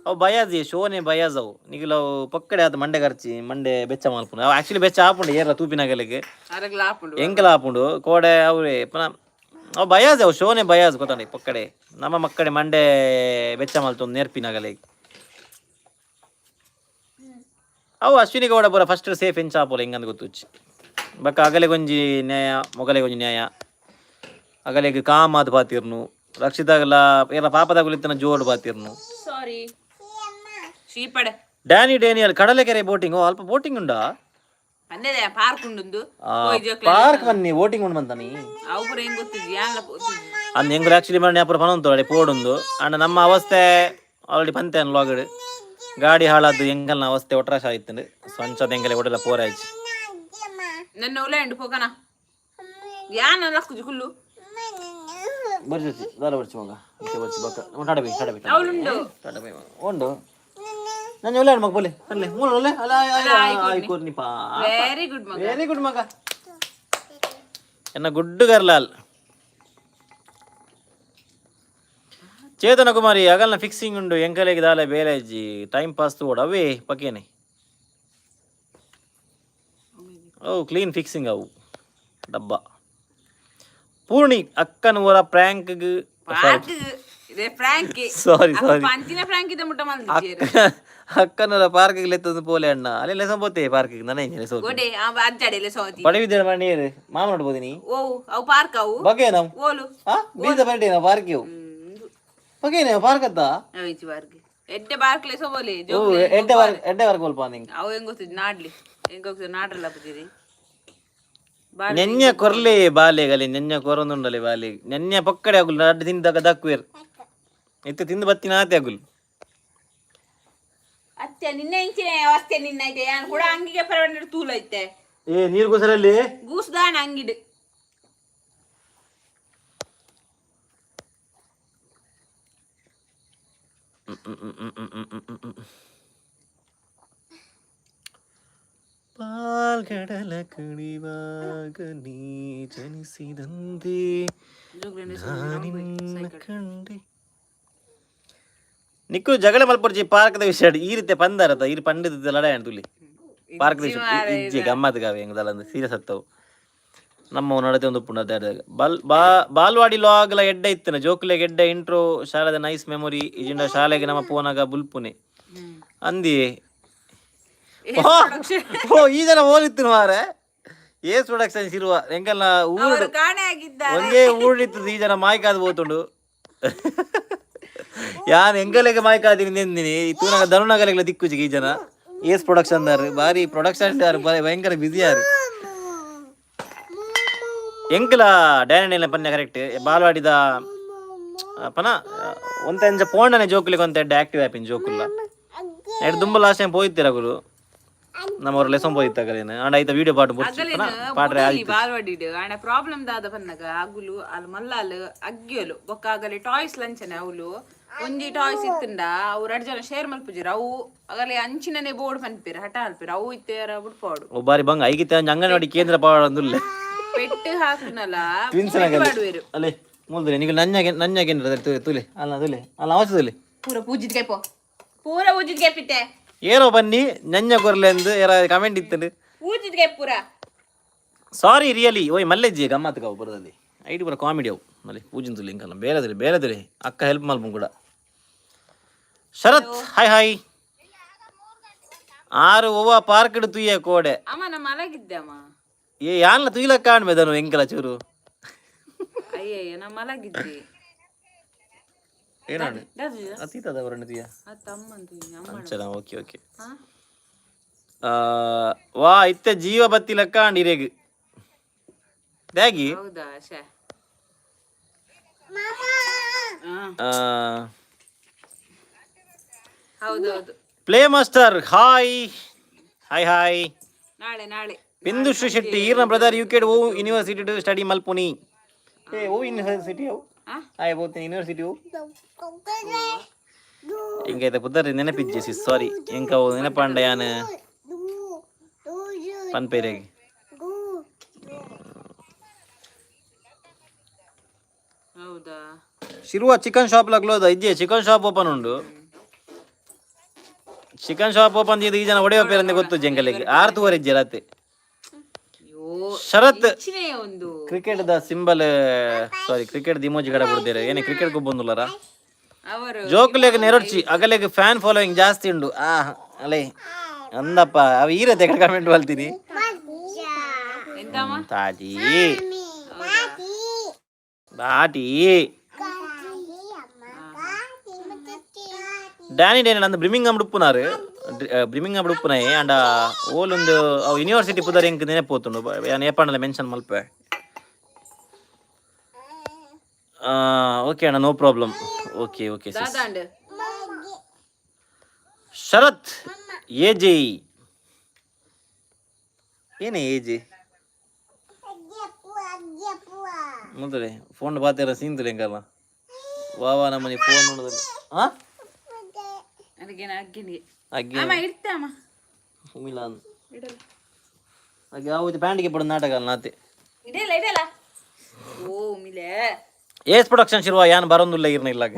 S1: ಅವು ಬಯಾಜಿ ಶೋನೆ ಬಯಾಜ್. ಅವು ನಿಗಿಲ ಅವು ಪಕ್ಕಡೆ ಆತ ಮಂಡೆ ಖರ್ಚಿ ಮಂಡೆ ಬೆಚ್ಚ ಮಲ್ಪುನು. ಅವು ಆಕ್ಚುಲಿ ಬೆಚ್ಚ ಆಪುಂಡು ಏರ್ಲ ತೂಪಿನಗಲಿಗೆ.
S2: ಅರಗ್ಲ ಆಪುಂಡು.
S1: ಎಂಕಲ ಆಪುಂಡು ಕೋಡೆ ಅವರೇ ಪುನಃ. ಅವು ಬಯಾಜ್, ಅವು ಶೋನೆ ಬಯಾಜ್ ಗೊತ್ತಾಂಡಿ. ಪಕ್ಕಡೆ ನಮ್ಮ ಮಕ್ಕಡೆ ಮಂಡೆ ಬೆಚ್ಚ ಮಲ್ತೊಂದು ನೇರ್ಪಿನಗಲಿಗೆ. ಅವು ಅಶ್ವಿನಿ ಗೌಡ ಪೂರ ಫಸ್ಟ್ ಸೇಫ್ ಎಂಚ ಆಪೋಲ ಹೆಂಗಂದ್ ಗೊತ್ತುಚ್ಚಿ. ಬಕ್ಕ ಅಗಲೆಗೊಂಜಿ ನ್ಯಾಯ, ಮೊಗಲೆಗೊಂಜಿ ನ್ಯಾಯ. ಅಗಲೆಗ್ ಕಾಮ್ ಆದ್ ಪಾತಿರ್ನು. ರಕ್ಷಿತಾಗಲ ಏರ ಪಾಪದಾಗುಲಿತ್ತನ ಜೋಡು ಪಾತಿರ್ನು.
S2: ಸಾರಿ, ಶೀಪಡೆ.
S1: Danny Daniel, Kadalakere boating. ಅಲ್ಪ ಬೋಟಿಂಗ್ ಉಂಡಾ?
S2: ಪಂದೆದ ಪಾರ್ಕ್ ಉಂಡುಂದು.
S1: ಪಾರ್ಕ್ ಬನ್ನಿ, ಬೋಟಿಂಗ್ ಉಂಡು ಬಂತಾನಿ.
S2: ಅವು ಪೂರ ಹೆಂಗ್ ಗೊತ್ತಿದ್ವಿ ಯಾನ್ಲ ಗೊತ್ತಿದ್ವಿ.
S1: ಅಂದ್ ಎಂಗುಲು ಆಕ್ಚುಲಿ ಮಾಡಿ ಅಪುರ ಪನೊಂತು ಅಡೆ ಪೋಡುಂದು. ಅಂಡ ನಮ್ಮ ಅವಸ್ಥೆ ಆಲ್ರೆಡಿ ಪಂತೆ ಲಾಗಡ್ ಗಾಡಿ ಹಾಳಾದ್ದು ಎಂಕಲ್ನ ಅವಸ್ಥೆ ಒಟ್ರಾಶ ಆಯ್ತಂಡು. ಸ್ವಂಚದ ಎಂಕಲೆ ಒಡೆಲ್ಲ ಪೋರಾಯ್ಚಿ.
S2: ನನ್ನ ಉಲ ಎಂಡು ಪೋಕನ ಯಾನ ಲಕ್ಕುಜಿ ಕುಲ್ಲು.
S1: ಬರ್ಚಿ ದಾಲ ಬರ್ಚಿ ಮಗ, ಇತ್ತೆ ಬರ್ಚಿ ಬಕ್ಕ. Tata bye, tata bye.
S2: ಅವಳುಂಡು.
S1: Tata bye ಉಂಡು. ನಾನು ಒಳ್ಳೆ ಮಗ ಬೋಲೆ ಅಲ್ಲೇ ಮೂಲ ಒಳ್ಳೆ ಅಲ್ಲ. ಆಯ್ಕೋರ್ನಿ ಪಾ.
S2: ವೆರಿ ಗುಡ್ ಮಗ.
S1: ವೆರಿ ಗುಡ್ ಮಗ, ಎನ್ನ ಗುಡ್ಡು ಗರ್ಲಾಲ್. ಚೇತನ ಕುಮಾರಿ, ಅಗಲ್ನ ಫಿಕ್ಸಿಂಗ್ ಉಂಡು. ಎಂಕಲೆಗೆ ದಾಲೆ ಬೇಲೆಜ್ಜಿ, ಟೈಮ್ ಪಾಸ್ ತೋಡ ಅವೇ ಪಕ್ಕೇನೆ. ಓ, ಕ್ಲೀನ್ ಫಿಕ್ಸಿಂಗ್ ಅವು ಡಬ್ಬ. ಪೂರ್ಣಿ ಅಕ್ಕನ ಊರ ಪ್ರ್ಯಾಂಕ್ಗ್.
S2: ಪಾರ್ಕ್ ಇದೆ ಫ್ರಾಂಕ್.
S1: ಸಾರಿ ಸಾರಿ.
S2: ಪಂಚಿನ ಫ್ರಾಂಕ್ ಇದೆ ಮುಟ್ಟ ಮಂದಿ.
S1: ಅಕ್ಕನೂರ ಪಾರ್ಕ್ ಲೆತ್ತೊಂದು ಪೋಲೆ ಅಣ್ಣ. ಅಲ್ಲಿ ಲೆಸ ಪೋತೆ ಪಾರ್ಕ್ ನನ ಲೆಸ.
S2: ಗೋಡೆ ಅಜ್ಜಾಡೆ ಸೋತಿ.
S1: ಪಡವಿದ್ದೆ ನೀರು ಮಾಮ ನೋಡ್ಬೋದು ನೀ.
S2: ಓ, ಅವು ಪಾರ್ಕ್ ಅವು.
S1: ಬಗೆ ನಾವು.
S2: ಓಲು.
S1: ಆ ಬೀಜ ಪರಟೇನ ಪಾರ್ಕ್ ಇವು ಬಗೇನೆ ಪಾರ್ಕ್ ಅತ್ತ.
S2: ಅವಿಚಿ ಪಾರ್ಕ್ ಎಡ್ಡೆ ಪಾರ್ಕ್ ಲೆ ಸೋಬೋಲೆ.
S1: ಓ, ಎಡ್ಡೆ ಪಾರ್ಕ್, ಎಡ್ಡೆ ಪಾರ್ಕ್ ಒಲ್ಪ ನಿಂಗೆ.
S2: ಅವು ಹೆಂಗ್ ಗೊತ್ತಿದ್ ನಾಡ್ಲಿ ಹೆಂಗ್ ಗೊತ್ತಿದ್ ನಾಡ್ರಲ್ಲ ಪೂಜಾರಿ.
S1: ನೆನ್ನೆ ಕೊರ್ಲೆ ಬಾಲೆಗಲಿ, ನೆನ್ನೆ ಕೊರೊಂದುಂಡಲೆ ಬಾಲೆ. ನೆನ್ನೆ ಪಕ್ಕಡೆ ಅಗುಲ್ ಅಡ್ಡ ತಿಂದಾಗ ದಕ್ವೇರ್ ಇತ್ತು. ತಿಂದು ಬತ್ತಿನ ಆತೆ ಅಗುಲ್.
S2: ಅತ್ತೆ ನಿನ್ನೆ ಇಂಚಿನ ಅವಸ್ಥೆ ನಿನ್ನ ಐತೆ. ಯಾನ್ ಕೂಡ ಅಂಗಿಗೆ ಪರವಂಡ ತೂಲ ಐತೆ.
S1: ಏ, ನೀರು ಗೊಸರಲ್ಲಿ.
S2: ಗೂಸ್ದಾನ ಅಂಗಿಡು.
S1: ಪಾಲ್ಗಡಲ ಕುಣಿವಾಗ ನೀ ಜನಿಸಿದಂತೆ ನಾನಿನ್ನ ಕಂಡೆ. ನಿಕ್ಕು ಜಗಳ ಮಲ್ಪೊಡ್ಚಿ ಪಾರ್ಕ್ದ ವಿಷಯ. ಈ ರೀತಿ ಪಂದಾರತ ಈ ಪಂಡಿತ ಲಡಾಯ ತುಲಿ ಪಾರ್ಕ್ ವಿಷಯ ಇಜ್ಜೆ. ಗಮ್ಮತ್ ಗಾವೆ ಹೆಂಗದಲ್ಲ, ಸೀರಿಯಸ್ ಹತ್ತವು. ನಮ್ಮ ನಡತೆ ಒಂದು ಪುಂಡ ಬಲ್ ಬಾ. ಬಾಲ್ವಾಡಿ ಲಾಗ್ಲ ಎಡ್ಡೆ ಇತ್ತನ ಜೋಕುಲೆಗ್ ಎಡ್ಡೆ ಇಂಟ್ರೋ. ಶಾಲೆದ ನೈಸ್ ಮೆಮೊರಿ. ಇಜಿಂಡ ಶಾಲೆಗೆ ನಮ್ಮ ಪೋನಾಗ ಬುಲ್ಪುನೆ ಅಂದಿ. ಓ, ಈ ಜನ ಹೋಲಿತ್ತು ಮಾರೆ. ಏಸ್ ಪ್ರೊಡಕ್ಷನ್ ಇರುವ ಎಂಕಲ್ನ ಊರು
S2: ಅವರು ಕಾಣೆ ಆಗಿದ್ದಾರೆ.
S1: ಒಂದೇ ಊರಿತ್ತು. ಈ ಜನ ಮಾಯ್ಕಾದ್ ಪೋತುಂಡು. ಯಾನ್ ಎಂಕಲೆಗೆ ಮಾಯ್ಕಾದಿನಿ ನೆಂದಿನಿ ತೂನಗ ಧನುನಗಲೆಗ್ಲ ದಿಕ್ಕುಜಿಗೆ. ಈ ಜನ ಏಸ್ ಪ್ರೊಡಕ್ಷನ್ ದಾರು, ಬಾರಿ ಪ್ರೊಡಕ್ಷನ್ ದಾರು, ಬಾರಿ ಭಯಂಕರ ಬಿಸಿ ಯಾರು. ಎಂಕಲ ಡ್ಯಾನಿಯಲ್ ಪನ್ಯ ಕರೆಕ್ಟ್. ಬಾಲ್ವಾಡಿದ ಪನ ಒಂತೆ ಅಂಚ ಪೋಂಡನೆ ಜೋಕುಲಿಗೆ ಒಂತೆ ಎಡ್ಡೆ ಆಕ್ಟಿವ್ ಆಪಿನ್ ಜೋಕುಲ್ಲ. ಎಡ್ ದುಂಬ ಲಾಸ್ಟ್ ಟೈಮ್ ಪೋಯಿತ್ತೀರ ಗುರು. ನಮ್ಮವ್ರ ಲೆಸನ್ ಪೋಯಿತ್ತಾಗಲೇನು ಅಂಡ ಐತ ವೀಡಿಯೋ ಪಾಟ್ ಬುಡ್ಚಿ ಪನ ಪಾಟ್ರೆ ಆದಿತ್ತು.
S2: ಬಾಲ್ವಾಡಿಡ್ ಆಂಡ ಪ್ರಾಬ್ಲಮ್ ದಾದ ಪನ್ನಗ ಅಗುಲು ಅಲ್ ಮಲ್ಲಾಲ್ ಅಗ್ಗಿಯಲು ಬೊಕ್ಕ ಆಗಲಿ ಟಾಯ್ಸ್ ಲಂಚನೆ. ಅವಳು ಒಂಜಿ ಟಾಯ್ಸ್ ಇತ್ತುಂಡ ಅವು ರಡ್ಡ್ ಜನ ಶೇರ್ ಮಲ್ಪುಜೆರ್. ಅವು ಅಗಲಿ ಅಂಚಿನನೆ ಬೋರ್ಡ್ ಪನ್ಪೆರ್, ಹಠ ಅಲ್ಪೆರ್. ಅವು ಇತ್ತೆ ಬುಡ್ಪಾಡು.
S1: ಓ, ಬಾರಿ ಬಂಗ ಐಗಿತ್ತೆ. ಅಂಗನವಾಡಿ ಕೇಂದ್ರ ಪಾಡೊಂದುಲ್ಲೆ.
S2: ಪೆಟ್ಟು ಹಾಕುನಲ.
S1: ಟ್ವಿನ್ಸ್
S2: ಪಾಡುವೆರು.
S1: ಅಲ್ಲೇ ಮೂಲ್ದುಲೆ ನಿಗು ನಂಜಾಗೆ ನಂಜಾಗೆ ತುಲೆ ಅಲ್ಲ ತುಲೆ ಅಲ್ಲ ಅವಶ್ಯ ತುಲೆ.
S2: ಪೂರ ಪೂಜಿದ್ ಕೈಪೋ, ಪೂರ ಪೂಜಿದ್ ಕೈಪಿತ್ತೆ.
S1: ಏರೋ ಬನ್ನಿ ನಂಜ ಕೊರ್ಲೆ ಅಂದು ಏರ ಕಮೆಂಟ್ ಇತ್ತಂಡು.
S2: ಪೂಜಿದ್ ಕೈ ಪೂರ.
S1: ಸಾರಿ ರಿಯಲಿ ಓಯ್ ಮಲ್ಲೆಜ್ಜಿ ಗಮ್ಮತ್ ಕಾವು ಬರೋದಲ್ಲಿ. ಐಡಿ ಪೂರ ಕಾಮಿಡಿ ಅವು. ಮಲ್ಲಿ ಪೂಜಿನ ತುಲಿ ಇಂಕಲ್ಲ ಬೇರೆದ್ರಿ ಬೇರೆದ್ರಿ. ಅಕ್ಕ ಹೆಲ್ಪ್ ಮಲ್ಪು ಕೂಡ. Sharath, hi hi. ಆರು ಒವ್ವ ಪಾರ್ಕ್ ತುಯ್ಯ ಕೋಡೆ.
S2: ಅಮ್ಮ ನಮ್ಮ ಮಲಗಿದ್ದೆ ಅಮ್ಮ.
S1: ಏ, ಯಾನ್ಲ ತುಯ್ಲಕ್ಕ ಕಾಣ್ಬೇದನು ಎಂಕಲ ಚೂರು.
S2: ಅಯ್ಯಯ್ಯ, ನಮ್ಮ ಮಲಗಿದ್ದೆ.
S1: ಏನೋ ಅತೀತದ ಅವರನ್ನು ತುಯ್ಯ.
S2: ತಮ್ಮಂದು ಅಮ್ಮ.
S1: ಅಂಚನ, ಓಕೆ ಓಕೆ. ವಾ, ಇತ್ತೆ ಜೀವ ಬತ್ತಿ ಲೆಕ್ಕ ಅಂಡ್ ಇರೆಗ್. ದ್ಯಾಗಿ.
S2: ಹೌದಾ ಶೇ. ಹೌದೌದು.
S1: Play master, hi hi hi.
S2: ನಾಳೆ ನಾಳೆ.
S1: ಬಿಂದುಶ್ರೀ ಶೆಟ್ಟಿ, ಈರ್ನ ಬ್ರದರ್ ಯು ಕೆ ಓ ಯೂನಿವರ್ಸಿಟಿ ಟು ಸ್ಟಡಿ ಮಲ್ಪುನಿ. ಏ, ಓ ಯೂನಿವರ್ಸಿಟಿ ಅವು?
S2: ಆ?
S1: ಆಯ್ ಬೋತೀನಿ ಯೂನಿವರ್ಸಿಟಿ. ಹಿಂಗೈತೆ ಪುದರ್ ನೆನಪಿಜ್ಜೆ ಸಿಸ್, ಸಾರಿ. ಎಂಕ ಅವು ನೆನಪಾಂಡ ಯಾನ್ ಪನ್ಪೇರೆಗೆ.
S2: ಹೌದಾ?
S1: ಶಿರುವ ಚಿಕನ್ ಶಾಪ್ ಲಗ್ಲೋದ ಇಜ್ಜೆ? ಚಿಕನ್ ಶಾಪ್ ಓಪನ್ ಉಂಡು. ಚಿಕನ್ ಶಾಪ್ ಓಪನ್ ಇದು ಈ ಜನ ಒಡೆಯ ಪೇರಂದೆ ಗೊತ್ತು ಜಂಗಲಿಗೆ ಆರ್ತುವರೆ ಇಜ್ಜೆ ರಾತ್ರಿ.
S2: ಅಯ್ಯೋ.
S1: ಶರತ್.
S2: ಹೆಚ್ಚಿನೇ ಒಂದು.
S1: Cricket the symbol, sorry, cricket the emoji ಕಡೆ ಬಿಡ್ತೀರ ಏನೇ? ಕ್ರಿಕೆಟ್ ಗೊಬ್ಬೊಂದುಲ್ಲರ?
S2: ಅವರು
S1: ಜೋಕುಲೆಗ್ ನೆರೊಡ್ಚಿ, ಅಗಲೆಗ್ ಫ್ಯಾನ್ ಫಾಲೋಯಿಂಗ್ ಜಾಸ್ತಿ ಉಂಡು. ಆ ಅಲೇ ಅಂದಪ್ಪ, ಅವ ಈರತ್ತೆ ಕಡೆ ಕಮೆಂಟ್ ಬಲ್ತೀನಿ.
S2: ಎಂತಮ್ಮ?
S1: ತಾಟಿ ಬಾಟಿ ಡ್ಯಾನಿ ಡೇನಿ ಅಂದ್ ಬ್ರಿಮಿಂಗ್ ಉಪ್ಪುನಾರು, ಬ್ರಿಮಿಂಗ್ ಉಪ್ಪುನಾಯೆ. ಅಂಡ ಓಲೊಂದು ಅವು ಯೂನಿವರ್ಸಿಟಿ ಪುದರ್ ಎಂಕ್ ನೆನಪೋತುಂಡು, ಯಾನ್ ಏಪಾಂಡಲ ಮೆನ್ಷನ್ ಮಲ್ಪೆ. ಓಕೆ ಅಣ್ಣ, no problem. Okay okay sis.
S2: ದಾದಾಂಡ್.
S1: ಶರತ್ ಎ ಜೆ, ಏನೇ ಎ ಜೆ? ಮೊದಲೇ ಫೋನ್ ಬಾತೇರ ಸೀನ್ ತುಲೆ ಎಂಕಲ್ಲ. ವಾ ವಾ, ನಮ್ಮನೆ ಫೋನ್ ನೋಡೋದಿಲ್ಲ. ಹಾ.
S2: ನನಗೇನ ಅಗ್ಗಿನಿಗೆ.
S1: ಅಗ್ಗಿ.
S2: ಅಮ್ಮ ಇಡ್ತೆ ಅಮ್ಮ.
S1: ಉಮಿಲ್ಲ.
S2: ಇಡಲ್ಲ.
S1: ಅಗ್ಗಿ ಯಾವುದು ಪ್ಯಾಂಟಿಗೆ ಪಡ ನಾಟಕ ಅಲ್ಲ ನಾತೆ.
S2: ಇಡಲ್ಲ ಇಡಲ್ಲ, ಓ ಮಿಲೆ.
S1: ಏಸ್ ಪ್ರೊಡಕ್ಷನ್ ಶಿರುವ, ಯಾನ್ ಬರೋಂದುಲ್ಲ ಇರ್ನ ಇಲ್ಲಾಗ.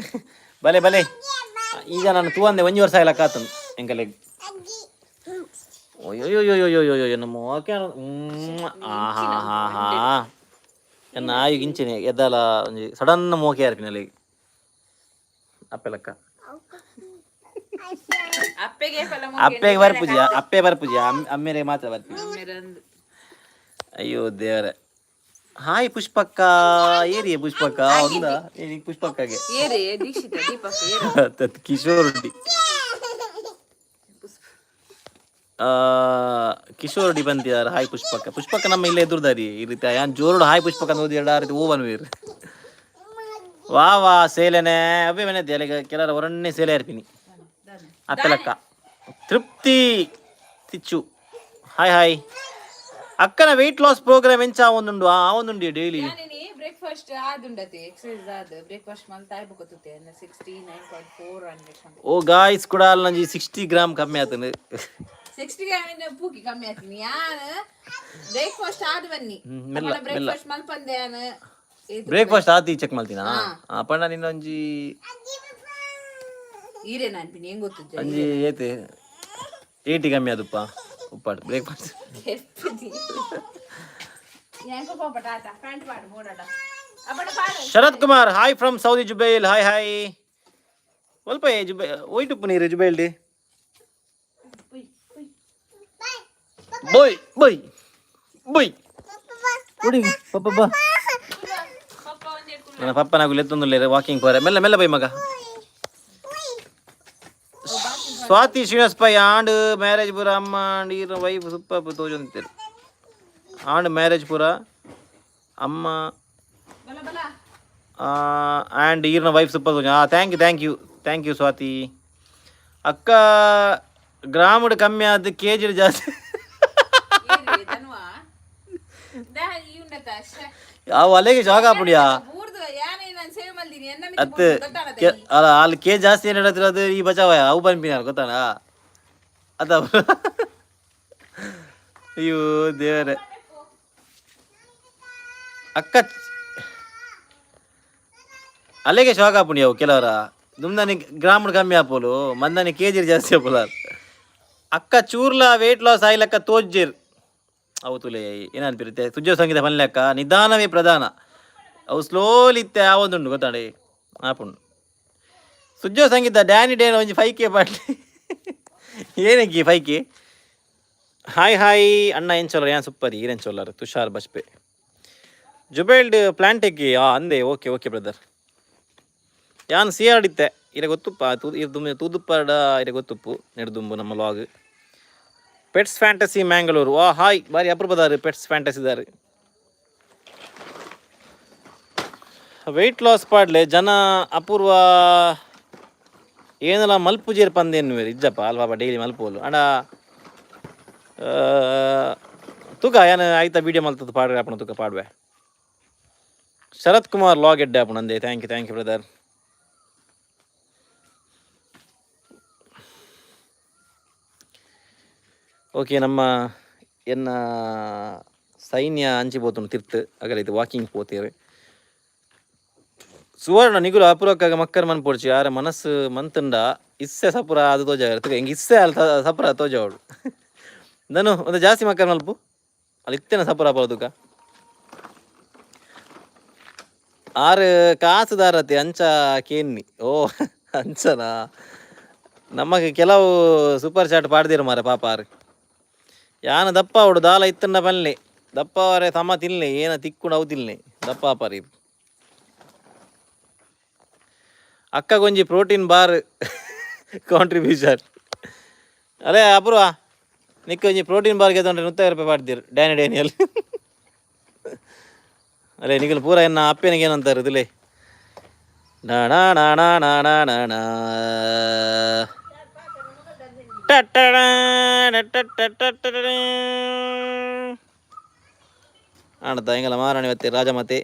S1: ಬಲೆ ಬಲೆ, ಈಗ ನಾನು ತೂವಂದೆ ಒಂಜಿ ವರ್ಷ ಇಲ್ಲ ಕಾತನ್ ಎಂಕಲೆಗ್. ಅಯ್ಯೋಯ್ಯೋಯ್ಯೋಯ್ಯೋಯ್ಯೋ, ನಮ್ಮ ಓಕೆ. ಆಹಾ ಹಾ ಹಾ, ಎನ್ನ ಆಯುಗ್ ಇಂಚಿನೆ ಎದ್ದಲ ಒಂಜಿ ಸಡನ್ ಮೋಕೆ ಆರ್ಪಿನಲ್ಲಿ ಅಪ್ಪೆಲಕ್ಕ.
S2: ಅಪ್ಪೆಗೆ ಫಲ.
S1: ಅಪ್ಪೆಗೆ ಬರ್ಪುಜಿ, ಅಪ್ಪೆ ಬರ್ಪುಜಿ, ಅಮ್ಮೇರೆ ಮಾತ್ರ ಬರ್ಪುಜಿ.
S2: ಅಮ್ಮೆರಂದು.
S1: ಅಯ್ಯೋ ದೇವರೇ. ಹಾಯ್ ಪುಷ್ಪಕ್ಕ, ಏರಿಯೇ ಪುಷ್ಪಕ್ಕ ಒಂದ ಏನಿ ಪುಷ್ಪಕ್ಕಗೆ?
S2: ಏರಿ ದೀಕ್ಷಿತ ದೀಪಕ್ ಏರು.
S1: ತತ್ ಕಿಶೋರ್ ಡಿ, ಕಿಶೋರ್ ಡಿ ಬಂದಿದ್ದಾರೆ. ಹಾಯ್ ಪುಷ್ಪಕ್ಕ. ಪುಷ್ಪಕ್ಕ ನಮ್ಮ ಇಲ್ಲೇ ಎದುರ್ದಾರಿ. ಈ ರೀತಿ ಯಾನ್ ಜೋರುಡು ಹಾಯ್ ಪುಷ್ಪಕ್ಕ ಅಂತ ಓದಿ ಆ ರೀತಿ ಓವನ್ ವೀರ್. ವಾ ವಾ, ಸೇಲೆನೆ ಅವೇ ಮನೆ ಅಲ್ಲಿಗೆ ಕೆಲವರ ಒರಣ್ಣೆ ಸೇಲೆ ಇರ್ತೀನಿ. ಅತ್ತಲಕ್ಕ ತೃಪ್ತಿ ತಿಚ್ಚು, ಹಾಯ್ ಹಾಯ್. ಅಕ್ಕನ ವೆಯ್ಟ್ ಲಾಸ್ ಪ್ರೋಗ್ರಾಮ್ ಎಂಚ ಒಂದುಂಡು? ಆ ಒಂದುಂಡು ಡೈಲಿ.
S2: ನಾನಿನಿ ಬ್ರೇಕ್ಫಾಸ್ಟ್ ಆದುಂಡತಿ, ಎಕ್ಸರ್ಸೈಸ್ ಆದ್ ಬ್ರೇಕ್ಫಾಸ್ಟ್ ಮಲ್ತಾ ಬೊಕತುತ್ತೆ 69.4 ಅನ್ವೇಷಣೆ.
S1: ಓ ಗಾಯ್ಸ್, ಕೂಡ ಅಲ್ಲಿ ನಂಜಿ 60 ಗ್ರಾಮ್ ಕಮ್ಮಿ ಆತನು.
S2: 60 ಗ್ರಾಮ್ ಪೂಕಿ ಕಮ್ಮಿ ಆತೀನಿ. ಯಾನ್ ಬ್ರೇಕ್ಫಾಸ್ಟ್ ಆದ್ ಬನ್ನಿ.
S1: ಮೆಲ್ಲ, ಮೆಲ್ಲ.
S2: ಬ್ರೇಕ್ಫಾಸ್ಟ್ ಮಲ್ಪಂದೆ ಯಾನ್.
S1: ಬ್ರೇಕ್ಫಾಸ್ಟ್ ಆತಿ ಚೆಕ್ ಮಾಡ್ತೀನಾ? ಪಂಡ ನಿನ್ನ ಒಂಜಿ
S2: ಈರೇ ನಾನ್ಪಿನಿ ಹೆಂಗ್ ಗೊತ್ತುಜ್ಜ.
S1: ಒಂಜಿ ಏತೆ 80 ಕಮ್ಮಿ ಆದುಪ್ಪ ಉಪ್ಪಾಡು ಬ್ರೇಕ್ಫಾಸ್ಟ್.
S2: ಹೆಂಗ ಪಾಪಟ ಆತ ಪ್ಯಾಂಟ್ ಪಾಡು ಬೋಡಾಡ ಅಪ್ಪಟ ಪಾಡು.
S1: Sharath Kumar, hi from Saudi Jubail. Hi hi. ಒಲ್ಪ ಜುಬೈ ಒಯ್ಟುಪ್ಪು ನೀರು ಜುಬೈಲ್ ಡಿ. ಬೊಯ್ ಬೊಯ್ ಬೊಯ್ ಉಡಿ ಪಪ್ಪ ಬಾ.
S2: ಪಪ್ಪ ಒಂದ್
S1: ನನ್ನ ಪಪ್ಪನಾಗು ಎತ್ತೊಂದುಲ್ಲೇರು ವಾಕಿಂಗ್ ಪೋರೆ. ಮೆಲ್ಲ ಮೆಲ್ಲ ಬೈ ಮಗ. ಸ್ವಾತಿ ಶ್ರೀನಿವಾಸ್ ಪೈ, ಆಂಡ್ ಮ್ಯಾರೇಜ್ ಪೂರ ಅಮ್ಮ ಆಂಡ್ ಈರ್ ವೈಫ್ ಸೂಪರ್ ತೋಜೊಂದಿತ್ತೇರು. ಆಂಡ್ ಮ್ಯಾರೇಜ್ ಪೂರ ಅಮ್ಮ
S2: ಬಲ ಬಲ.
S1: ಆ್ಯಂಡ್ ಈರ್ನ ವೈಫ್ ಸೂಪರ್ ತೋಜ. Thank you, thank you, thank you Swati ಅಕ್ಕ. ಗ್ರಾಮಡ್ ಕಮ್ಮಿ ಆದ ಕೆ ಜಿ ಜಾಸ್ತಿ.
S2: ಏರಿ ಧನ್ವಾ ದಾ ಈ ಉಂಡತ ಅಷ್ಟೇ.
S1: ಅವು ಅಲೆಗೆ ಜಾಗ ಪುಡಿಯಾ.
S2: ಬೂರ್ದು ಯಾನೇ ನಾನು ಸೇವ್ ಮಲ್ದಿನಿ ಎನ್ನ.
S1: ಅತ್ತೆ ಅಲ್ಲ, ಅಲ್ಲಿ ಕೆ ಜಾಸ್ತಿ ಏನು ಹೇಳತ್ತಿರ ಅದು ಈ ಬಚಾವ ಅವು ಪನ್ಪಿನ ಗೊತ್ತಾನ ಅದ. ಅಯ್ಯೋ ದೇವರೇ. ಅಕ್ಕ, ಅಲ್ಲಿಗೆ ಶಾಕ್ ಆಪುಂಡಿ ಅವು ಕೆಲವರ. ದುಮ್ದಾನಿ ಗ್ರಾಮಡ್ ಕಮ್ಮಿ ಆಪೋಲು, ಮಂದಾನಿ ಕೆ ಜಿ ಜಾಸ್ತಿ ಆಪೋಲ. ಅಕ್ಕ ಚೂರ್ಲ ವೇಟ್ ಲಾಸ್ ಆಯ್ಲಕ್ಕ ತೋಜ್ಜೇರ್ ಅವು ತುಲೆ. ಏನನ್ಪಿರುತ್ತೆ ಸುಜ್ಜೋ ಸಂಗೀತ ಪನ್ಲೆಕ್ಕ, ನಿಧಾನವೇ ಪ್ರಧಾನ. ಅವು ಸ್ಲೋಲಿ ಇತ್ತೆ ಆವೊಂದುಂಡು ಗೊತ್ತಾಂಡೆ ಆಪುಂಡು. ಸುಜ್ಜೋ ಸಂಗೀತ, ಡ್ಯಾನಿ ಡೇನ ಒಂಜಿ 5K ಪಾಡ್ಲಿ. ಏನಕ್ಕೆ 5K? ಹಾಯ್ ಹಾಯ್ ಅಣ್ಣ, ಏನ್ ಚೊಲ್ಲರ್? ಏನ್ ಸೂಪರ್, ಈರೇನ್ ಚೊಲ್ಲರ್? ತುಷಾರ್ ಬಜ್ಪೆ, ಜುಬೈಲ್ಡ್ ಪ್ಲಾಂಟೆಗೆ ಆ ಅಂದೆ. Okay okay brother. ಯಾನ್ ಸಿ ಆರ್ ಇತ್ತೆ ಇರೆ ಗೊತ್ತುಪ್ಪ ತೂ ಇರ್ ದುಮ್ಮೆ ತೂದುಪ್ಪಡ ಇರೆ ಗೊತ್ತುಪ್ಪು ನೆಡ್ದುಂಬು ನಮ್ಮ ಲಾಗ್. ಪೆಟ್ಸ್ ಫ್ಯಾಂಟಸಿ ಮ್ಯಾಂಗಳೂರು, ವಾ ಹಾಯ್. ಬಾರಿ ಅಪರೂಪದಾರು ಪೆಟ್ಸ್ ಫ್ಯಾಂಟಸಿದಾರು. ವೆಯ್ಟ್ ಲಾಸ್ ಪಾಡ್ಲೆ ಜನ ಅಪೂರ್ವ ಏನಲ ಮಲ್ಪುಜೇರ್ ಪಂದೇನು ಇಜ್ಜಪ್ಪ ಅಲ್ಪ ಡೈಲಿ ಮಲ್ಪೋಲು. ಅಂಡ ತೂಕ ಏನ ಆಯ್ತಾ ವೀಡಿಯೋ ಮಲ್ತದ್ದು ಪಾಡ್ರೆ ಆಪಣ ತೂಕ ಪಾಡ್ವೆ. ಶರತ್ ಕುಮಾರ್ ಲಾಗ್ ಎಡ್ಡೆ ಆಪುಂಡು ಅಂದೆ. Thank you, thank you brother. Okay, ನಮ್ಮ ಎನ್ನ ಸೈನ್ಯ ಅಂಚಿ ಪೋತುಂಡು ತಿರ್ತು ಅಗಲ ಇದು ವಾಕಿಂಗ್ ಪೋತೇವೆ. ಸುವರ್ಣ ನಿಗುಲು ಅಪುರಕ್ಕಾಗ ಮಕ್ಕರ್ ಮನ್ಪೊಡ್ಚಿ ಯಾರ ಮನಸ್ಸು ಮಂತುಂಡ ಇಸ್ಸೆ ಸಪುರ ಅದು ತೋಜ ಎಂಕ್ ಇಸ್ಸೆ ಅಲ್ ಸಪುರ ತೋಜಾವಡು. ನಾನು ಒಂದು ಜಾಸ್ತಿ ಮಕ್ಕರ್ ಮಲ್ಪು ಅಲ್ಲಿ ಇತ್ತೇನ ಸಪುರ ಅಪರ. ಆರು ಕಾಸುದಾರತಿ ಅಂಚ ಕೇನ್ನಿ. ಓ ಅಂಚನಾ? ನಮಗೆ ಕೆಲವು ಸೂಪರ್ ಚಾಟ್ ಪಾಡ್ದಿರು ಮಾರೆ ಪಾಪ ಆರು. ಯಾನ ದಪ್ಪ ಅವಡು ದಾಲ ಇತ್ತಂಡ ಪನ್ಲೆ ದಪ್ಪ ಅವರೆ ತಮ್ಮ ತಿನ್ಲೆ ಏನ ತಿಕ್ಕುಂಡು ಅವು ತಿನ್ಲೆ ದಪ್ಪ ಆಪಾರಿ. ಅಕ್ಕಗೊಂಜಿ ಪ್ರೋಟೀನ್ ಬಾರ್ ಕಾಂಟ್ರಿಬ್ಯೂಷನ್ ಅಲೇ ಅಪೂರ್ವ, ನಿಕ್ಕ ಒಂಜಿ ಪ್ರೋಟೀನ್ ಬಾರ್ ಗೆತೊಂಡ್ರೆ 150 ರೂಪಾಯಿ ಪಾಡ್ದಿರು ಡ್ಯಾನಿ ಡ್ಯಾನಿಯಲ್. ಅಲೇ ನಿಗಲ್ ಪೂರ ಎನ್ನ ಅಪ್ಪನಿಗೆ ಏನಂತಾರೆ ಇದುಲೇ ನಾ ನಾ ನಾ ನಾ ನಾ ನಾ ನಾ. ಆಣದ ಎಂಗಲ ಮಹಾರಾಣಿ ಬತ್ತೆ ರಾಜಮಾತೆ.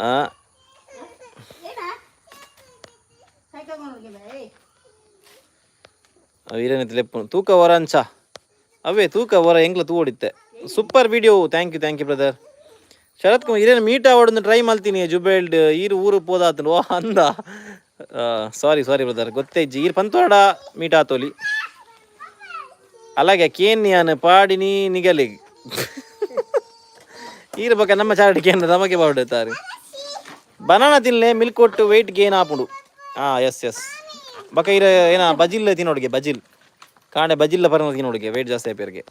S1: ಆ ವೀರನಿತ್ ಲೆಪ್ಪು ತೂಕ ವರ ಅಂಚ ಅವೇ ತೂಕ ವರ ಎಂಗ್ಲ ತೂ ಹೊಡಿತ್ತೆ. Super video, thank you, thank you brother. Sharath Kumar ಇರೇನು ಮೀಟ್ ಆವಡೊಂದು ಟ್ರೈ ಮಲ್ತೀನಿ ಜುಬೇಲ್ಡ್ ಈರು ಊರು ಪೋದಾತನು. ಓ ಅಂದ, ಸಾರಿ ಸಾರಿ ಬ್ರದರ್, ಗೊತ್ತೇ ಇಜ್ಜಿ. ಈರ್ ಪಂತೋಡ ಮೀಟ್ ಆತೋಲಿ. ಅಲಾಗೆ ಕೇನ್ಯಾನ್ ಪಾಡಿನಿ ನಿಗಲಿ ಈರು ಬೊಕ ನಮ್ಮ ಚಾರಡಿ ಕೇನ್ ನಮಗೆ ಬಾವುಡುತ್ತಾರೆ. ಬನಾನ ತಿನ್ಲೆ ಮಿಲ್ಕ್ ಕೊಟ್ಟು ವೆಯ್ಟ್ ಗೇನ್ ಆಪುಂಡು. ಹಾಂ ಎಸ್ ಎಸ್. ಬಕ ಇರ ಏನ ಬಜಿಲ್ ತಿನ್ನೋಡಿಗೆ ಬಜಿಲ್ ಕಾಂಡೆ ಬಜಿಲ್ಲ ಪರನ ತಿನ್ನೋಡಿಗೆ ವೆಯ್ಟ್ ಜಾಸ್ತಿ ಆಪೇರಿಗೆ.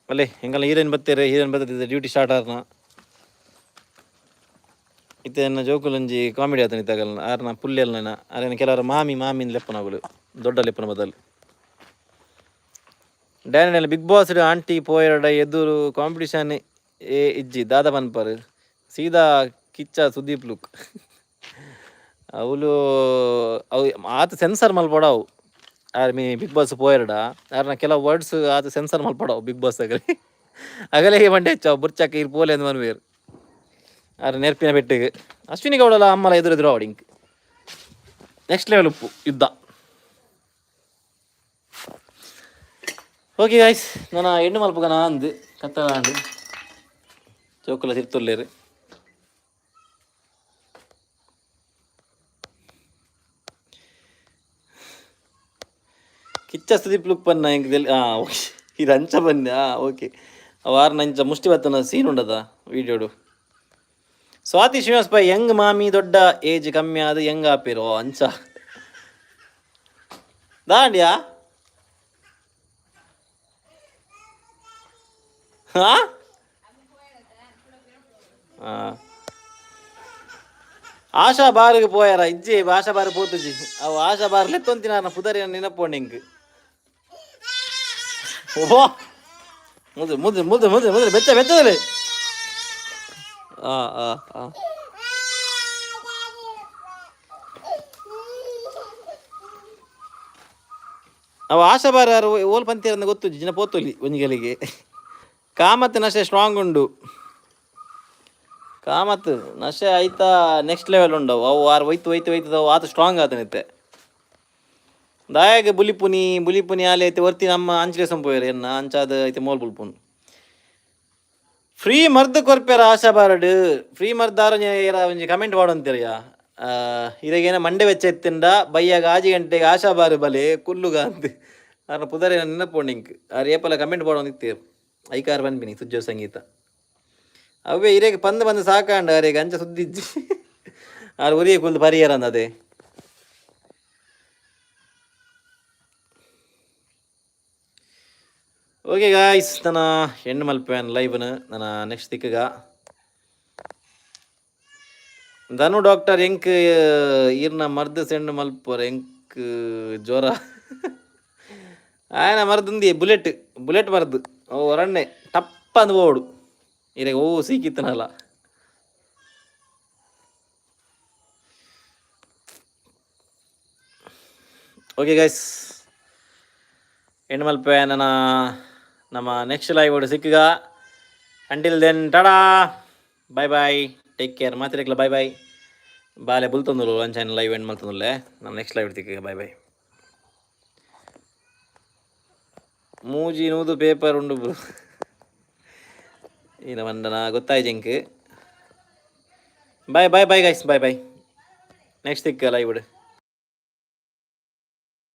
S1: ಅಲ್ಲೇ ಎಂಗಲ್ಲ ಹೀರೋಯಿನ್ ಬತ್ತೇರೆ, ಹೀರೋಯಿನ್ ಬತ್ತಿದ್ದೆ ಡ್ಯೂಟಿ ಸ್ಟಾರ್ಟ್ ಆರ್ನ. ಇತ್ತೆ ಎನ್ನ ಜೋಕುಲಂಜಿ ಕಾಮಿಡಿ ಆತನ ಇತ್ತಾಗಲ್ಲ ಆರ್ನ ಪುಲ್ಲೆಲ್ನ ಆರೇನ ಕೆಲವರು ಮಾಮಿ ಮಾಮಿನ ಲೆಪ್ಪನಗಳು ದೊಡ್ಡ ಲೆಪ್ಪನ ಬದಲು. ಡ್ಯಾನಿಯಲ್ ಬಿಗ್ ಬಾಸ್ ಆಂಟಿ ಪೋಯರ್ಡ ಎದುರು ಕಾಂಪಿಟಿಷನ್ ಏ ಇಜ್ಜಿ ದಾದ ಪನ್ಪರ್ ಸೀದಾ ಕಿಚ್ಚ ಸುದೀಪ್ ಲುಕ್. ಅವಳು ಅವು ಆತ ಸೆನ್ಸರ್ ಮಲ್ಪಡವು ಆರ್ ಮೀ ಬಿಗ್ ಬಾಸ್ ಪೋಯರ್ಡ ಆರ್ನ ಕೆಲವು ವರ್ಡ್ಸ್ ಆತ ಸೆನ್ಸರ್ ಮಲ್ಪಡವು ಬಿಗ್ ಬಾಸ್ ಆಗಲಿ ಅಗಲೇ ಬಂಡೆ ಹೆಚ್ಚು ಬುರ್ಚಕ್ಕ ಇರ್ ಪೋಲೆ ಅಂದ್ ಮನ್ವೇರ್ ಆರ್ ನೆರ್ಪಿನ ಬೆಟ್ಟಿಗೆ ಅಶ್ವಿನಿ ಗೌಡಲ ಅಮ್ಮಲ ಎದುರು ಎದುರು ಅವಡಿಂಕ್ ನೆಕ್ಸ್ಟ್ ಲೆವೆಲ್ ಉಪ್ಪು ಯುದ್ಧ. ಓಕೆ ಗಾಯ್ಸ್, ನನ್ನ ಎಣ್ಣು ಮಲ್ಪುಗನ ಅಂದು ಕತ್ತಲಾಂಡು ಚೋಕುಲ ತಿರ್ತುಲ್ಲೇರು. ಕಿಚ್ಚ ಸುದೀಪ್ ಲುಕ್ ಪನ್ನ ಎಂಕ್ ಹಾಂ ಓಕೆ, ಇದು ಅಂಚ ಬನ್ನಿ. ಹಾಂ ಓಕೆ, ವಾರ ಅಂಚ ಮುಷ್ಟಿ ಬತ್ತನ ಸೀನ್ ಉಂಡದ ವೀಡಿಯೋಡು. ಸ್ವಾತಿ ಶ್ರೀನಿವಾಸ್ ಪೈ ಯಂಗ್ ಮಾಮಿ ದೊಡ್ಡ ಏಜ್ ಕಮ್ಮಿ ಆದ ಯಂಗ್ ಆಪಿರೋ ಅಂಚ ದಾಂಡ್ಯಾ. ಹಾ ಆಶಾ ಬಾರಿಗೆ ಪೋಯಾರ ಇಜ್ಜಿ ಆಶಾ ಬಾರ್ ಪೋತುಜಿ ಅವು ಆಶಾ ಬಾರ್ ಲೆತ್ತೊಂತಿನ ಪುದರಿನ ನೆನಪೋಂಡು ಎಂಕ್. ಓಹೋ ಮುದ್ರೆ ಮುದ್ರೆ ಮುದ್ರೆ ಮುದ್ರೆ ಮುದ್ರೆ ಬೆಚ್ಚ ಬೆಚ್ಚದಲ್ಲಿ. ಆ ಆ ಆ ಅವು ಆಶಾ ಬಾರ್ ಯಾರು ಓಲ್ ಪಂತಿರಂದ ಗೊತ್ತು ಜಿನ ಪೋತೊಲಿ ಒಂಜಿಗಲಿಗೆ. ಕಾಮತ್ ನಶೆ ಸ್ಟ್ರಾಂಗ್ ಉಂಡು. ಕಾಮತ್ ನಶೆ ಆಯ್ತಾ ನೆಕ್ಸ್ಟ್ ಲೆವೆಲ್ ಉಂಡವು ಅವು ಆರು ಒಯ್ತು ಒಯ್ತು ಒಯ್ತದವು ಆತ ಸ್ಟ್ರಾಂಗ್ ಆತನಿತ್ತೆ. ದಾಯಗ ಬುಲಿಪುನಿ ಬುಲಿಪುನಿ ಆಲೆ ಐತೆ ಒರ್ತಿ ನಮ್ಮ ಅಂಚಲೆ ಸಂಪೋಯರ್ ಎನ್ನ ಅಂಚಾದ ಐತೆ ಮೋಲ್ ಬುಲ್ಪುನ್. ಫ್ರೀ ಮರ್ದ್ ಕೊರ್ಪೆರ ಆಶಾ ಬಾರಡ್ ಫ್ರೀ ಮರ್ದಾರ ಒಂಜಿ ಕಮೆಂಟ್ ಮಾಡೋಂತೀರಿಯಾ. ಇರೆಗೇನ ಮಂಡೆ ವೆಚ್ಚ ಎತ್ತಿಂಡ ಬಯ್ಯಾಗ ಆಜಿ ಗಂಟೆಗೆ ಆಶಾ ಬಾರು ಬಲೆ ಕುಲ್ಲುಗ ಅಂತ ಆರ್ನ ಪುದರೇನ ನೆನಪೋಂಡು ಇಂಕ್. ಆರ್ ಏಪಲ ಕಮೆಂಟ್ ಮಾಡೋಂದಿತ್ತೇರು ಐಕಾರ ಬನ್ಬಿನಿ ಸುಜ್ಜೋ ಸಂಗೀತ ಅವೇ ಇರೆಗೆ ಪಂದ್ ಬಂದು ಸಾಕಾಂಡ ಅರೆಗೆ ಅಂಚ ಸುದ್ದಿಜ್ಜಿ ಆರ್ ಉರಿಯ ಕುಲ್ದು ಪರಿಯರ ಅದೇ. ಓಕೆ ಗಾಯ್ಸ್, ನನ್ನ ಹೆಣ್ಣು ಮಲ್ಪೆನ್ ಲೈವ್ನ ನನ್ನ ನೆಕ್ಸ್ಟ್ ದಿಕ್ಕಗ. ಧನು ಡಾಕ್ಟರ್ ಎಂಕ್ ಈರ್ನ ಮರ್ದ್ ಸೆಂಡ್ ಮಲ್ಪುವರ್ ಎಂಕ್ ಜ್ವರ ಆಯನ ಮರ್ದುಂದಿ ಬುಲೆಟ್ ಬುಲೆಟ್ ಮರ್ದು. ಓ ಒರಣ್ಣೆ ಟಪ್ಪಂದು ಪೋಡು ಇರೆಗ್ ಓ ಸೀಕಿತ್ತನಲ್ಲ. ಓಕೆ ಗೈಸ್, ಎಂಡ್ ಮಲ್ಪೆ. ನನ್ನ ನಮ್ಮ ನೆಕ್ಸ್ಟ್ ಲೈವ್ ಸಿಕ್ಕುಗ. Until then, tada, bye bye, take care. ಮಾತಿರಕ್ಲ ಬಾಯ್ ಬಾಯ್. ಬಾಲೆ ಬುಲ್ತೊಂದುಲು ಅಂಚನೆ ಲೈವ್ ಎಂಡ್ ಮಲ್ತೊಂದುಲ್ಲೆ. ನಾನು ನೆಕ್ಸ್ಟ್ ಲೈವ್ ತಿಕ್ಕುಗ. Bye bye. 300 ಪೇಪರ್ ಉಂಡು ಬ್ರೋ. ಈನ ಮಂದನ ಗೊತ್ತಾಯ್ತು ಎಂಕ್. Bye bye bye guys, bye bye. Next ತಿಕ್ಕ ಲೈವ್.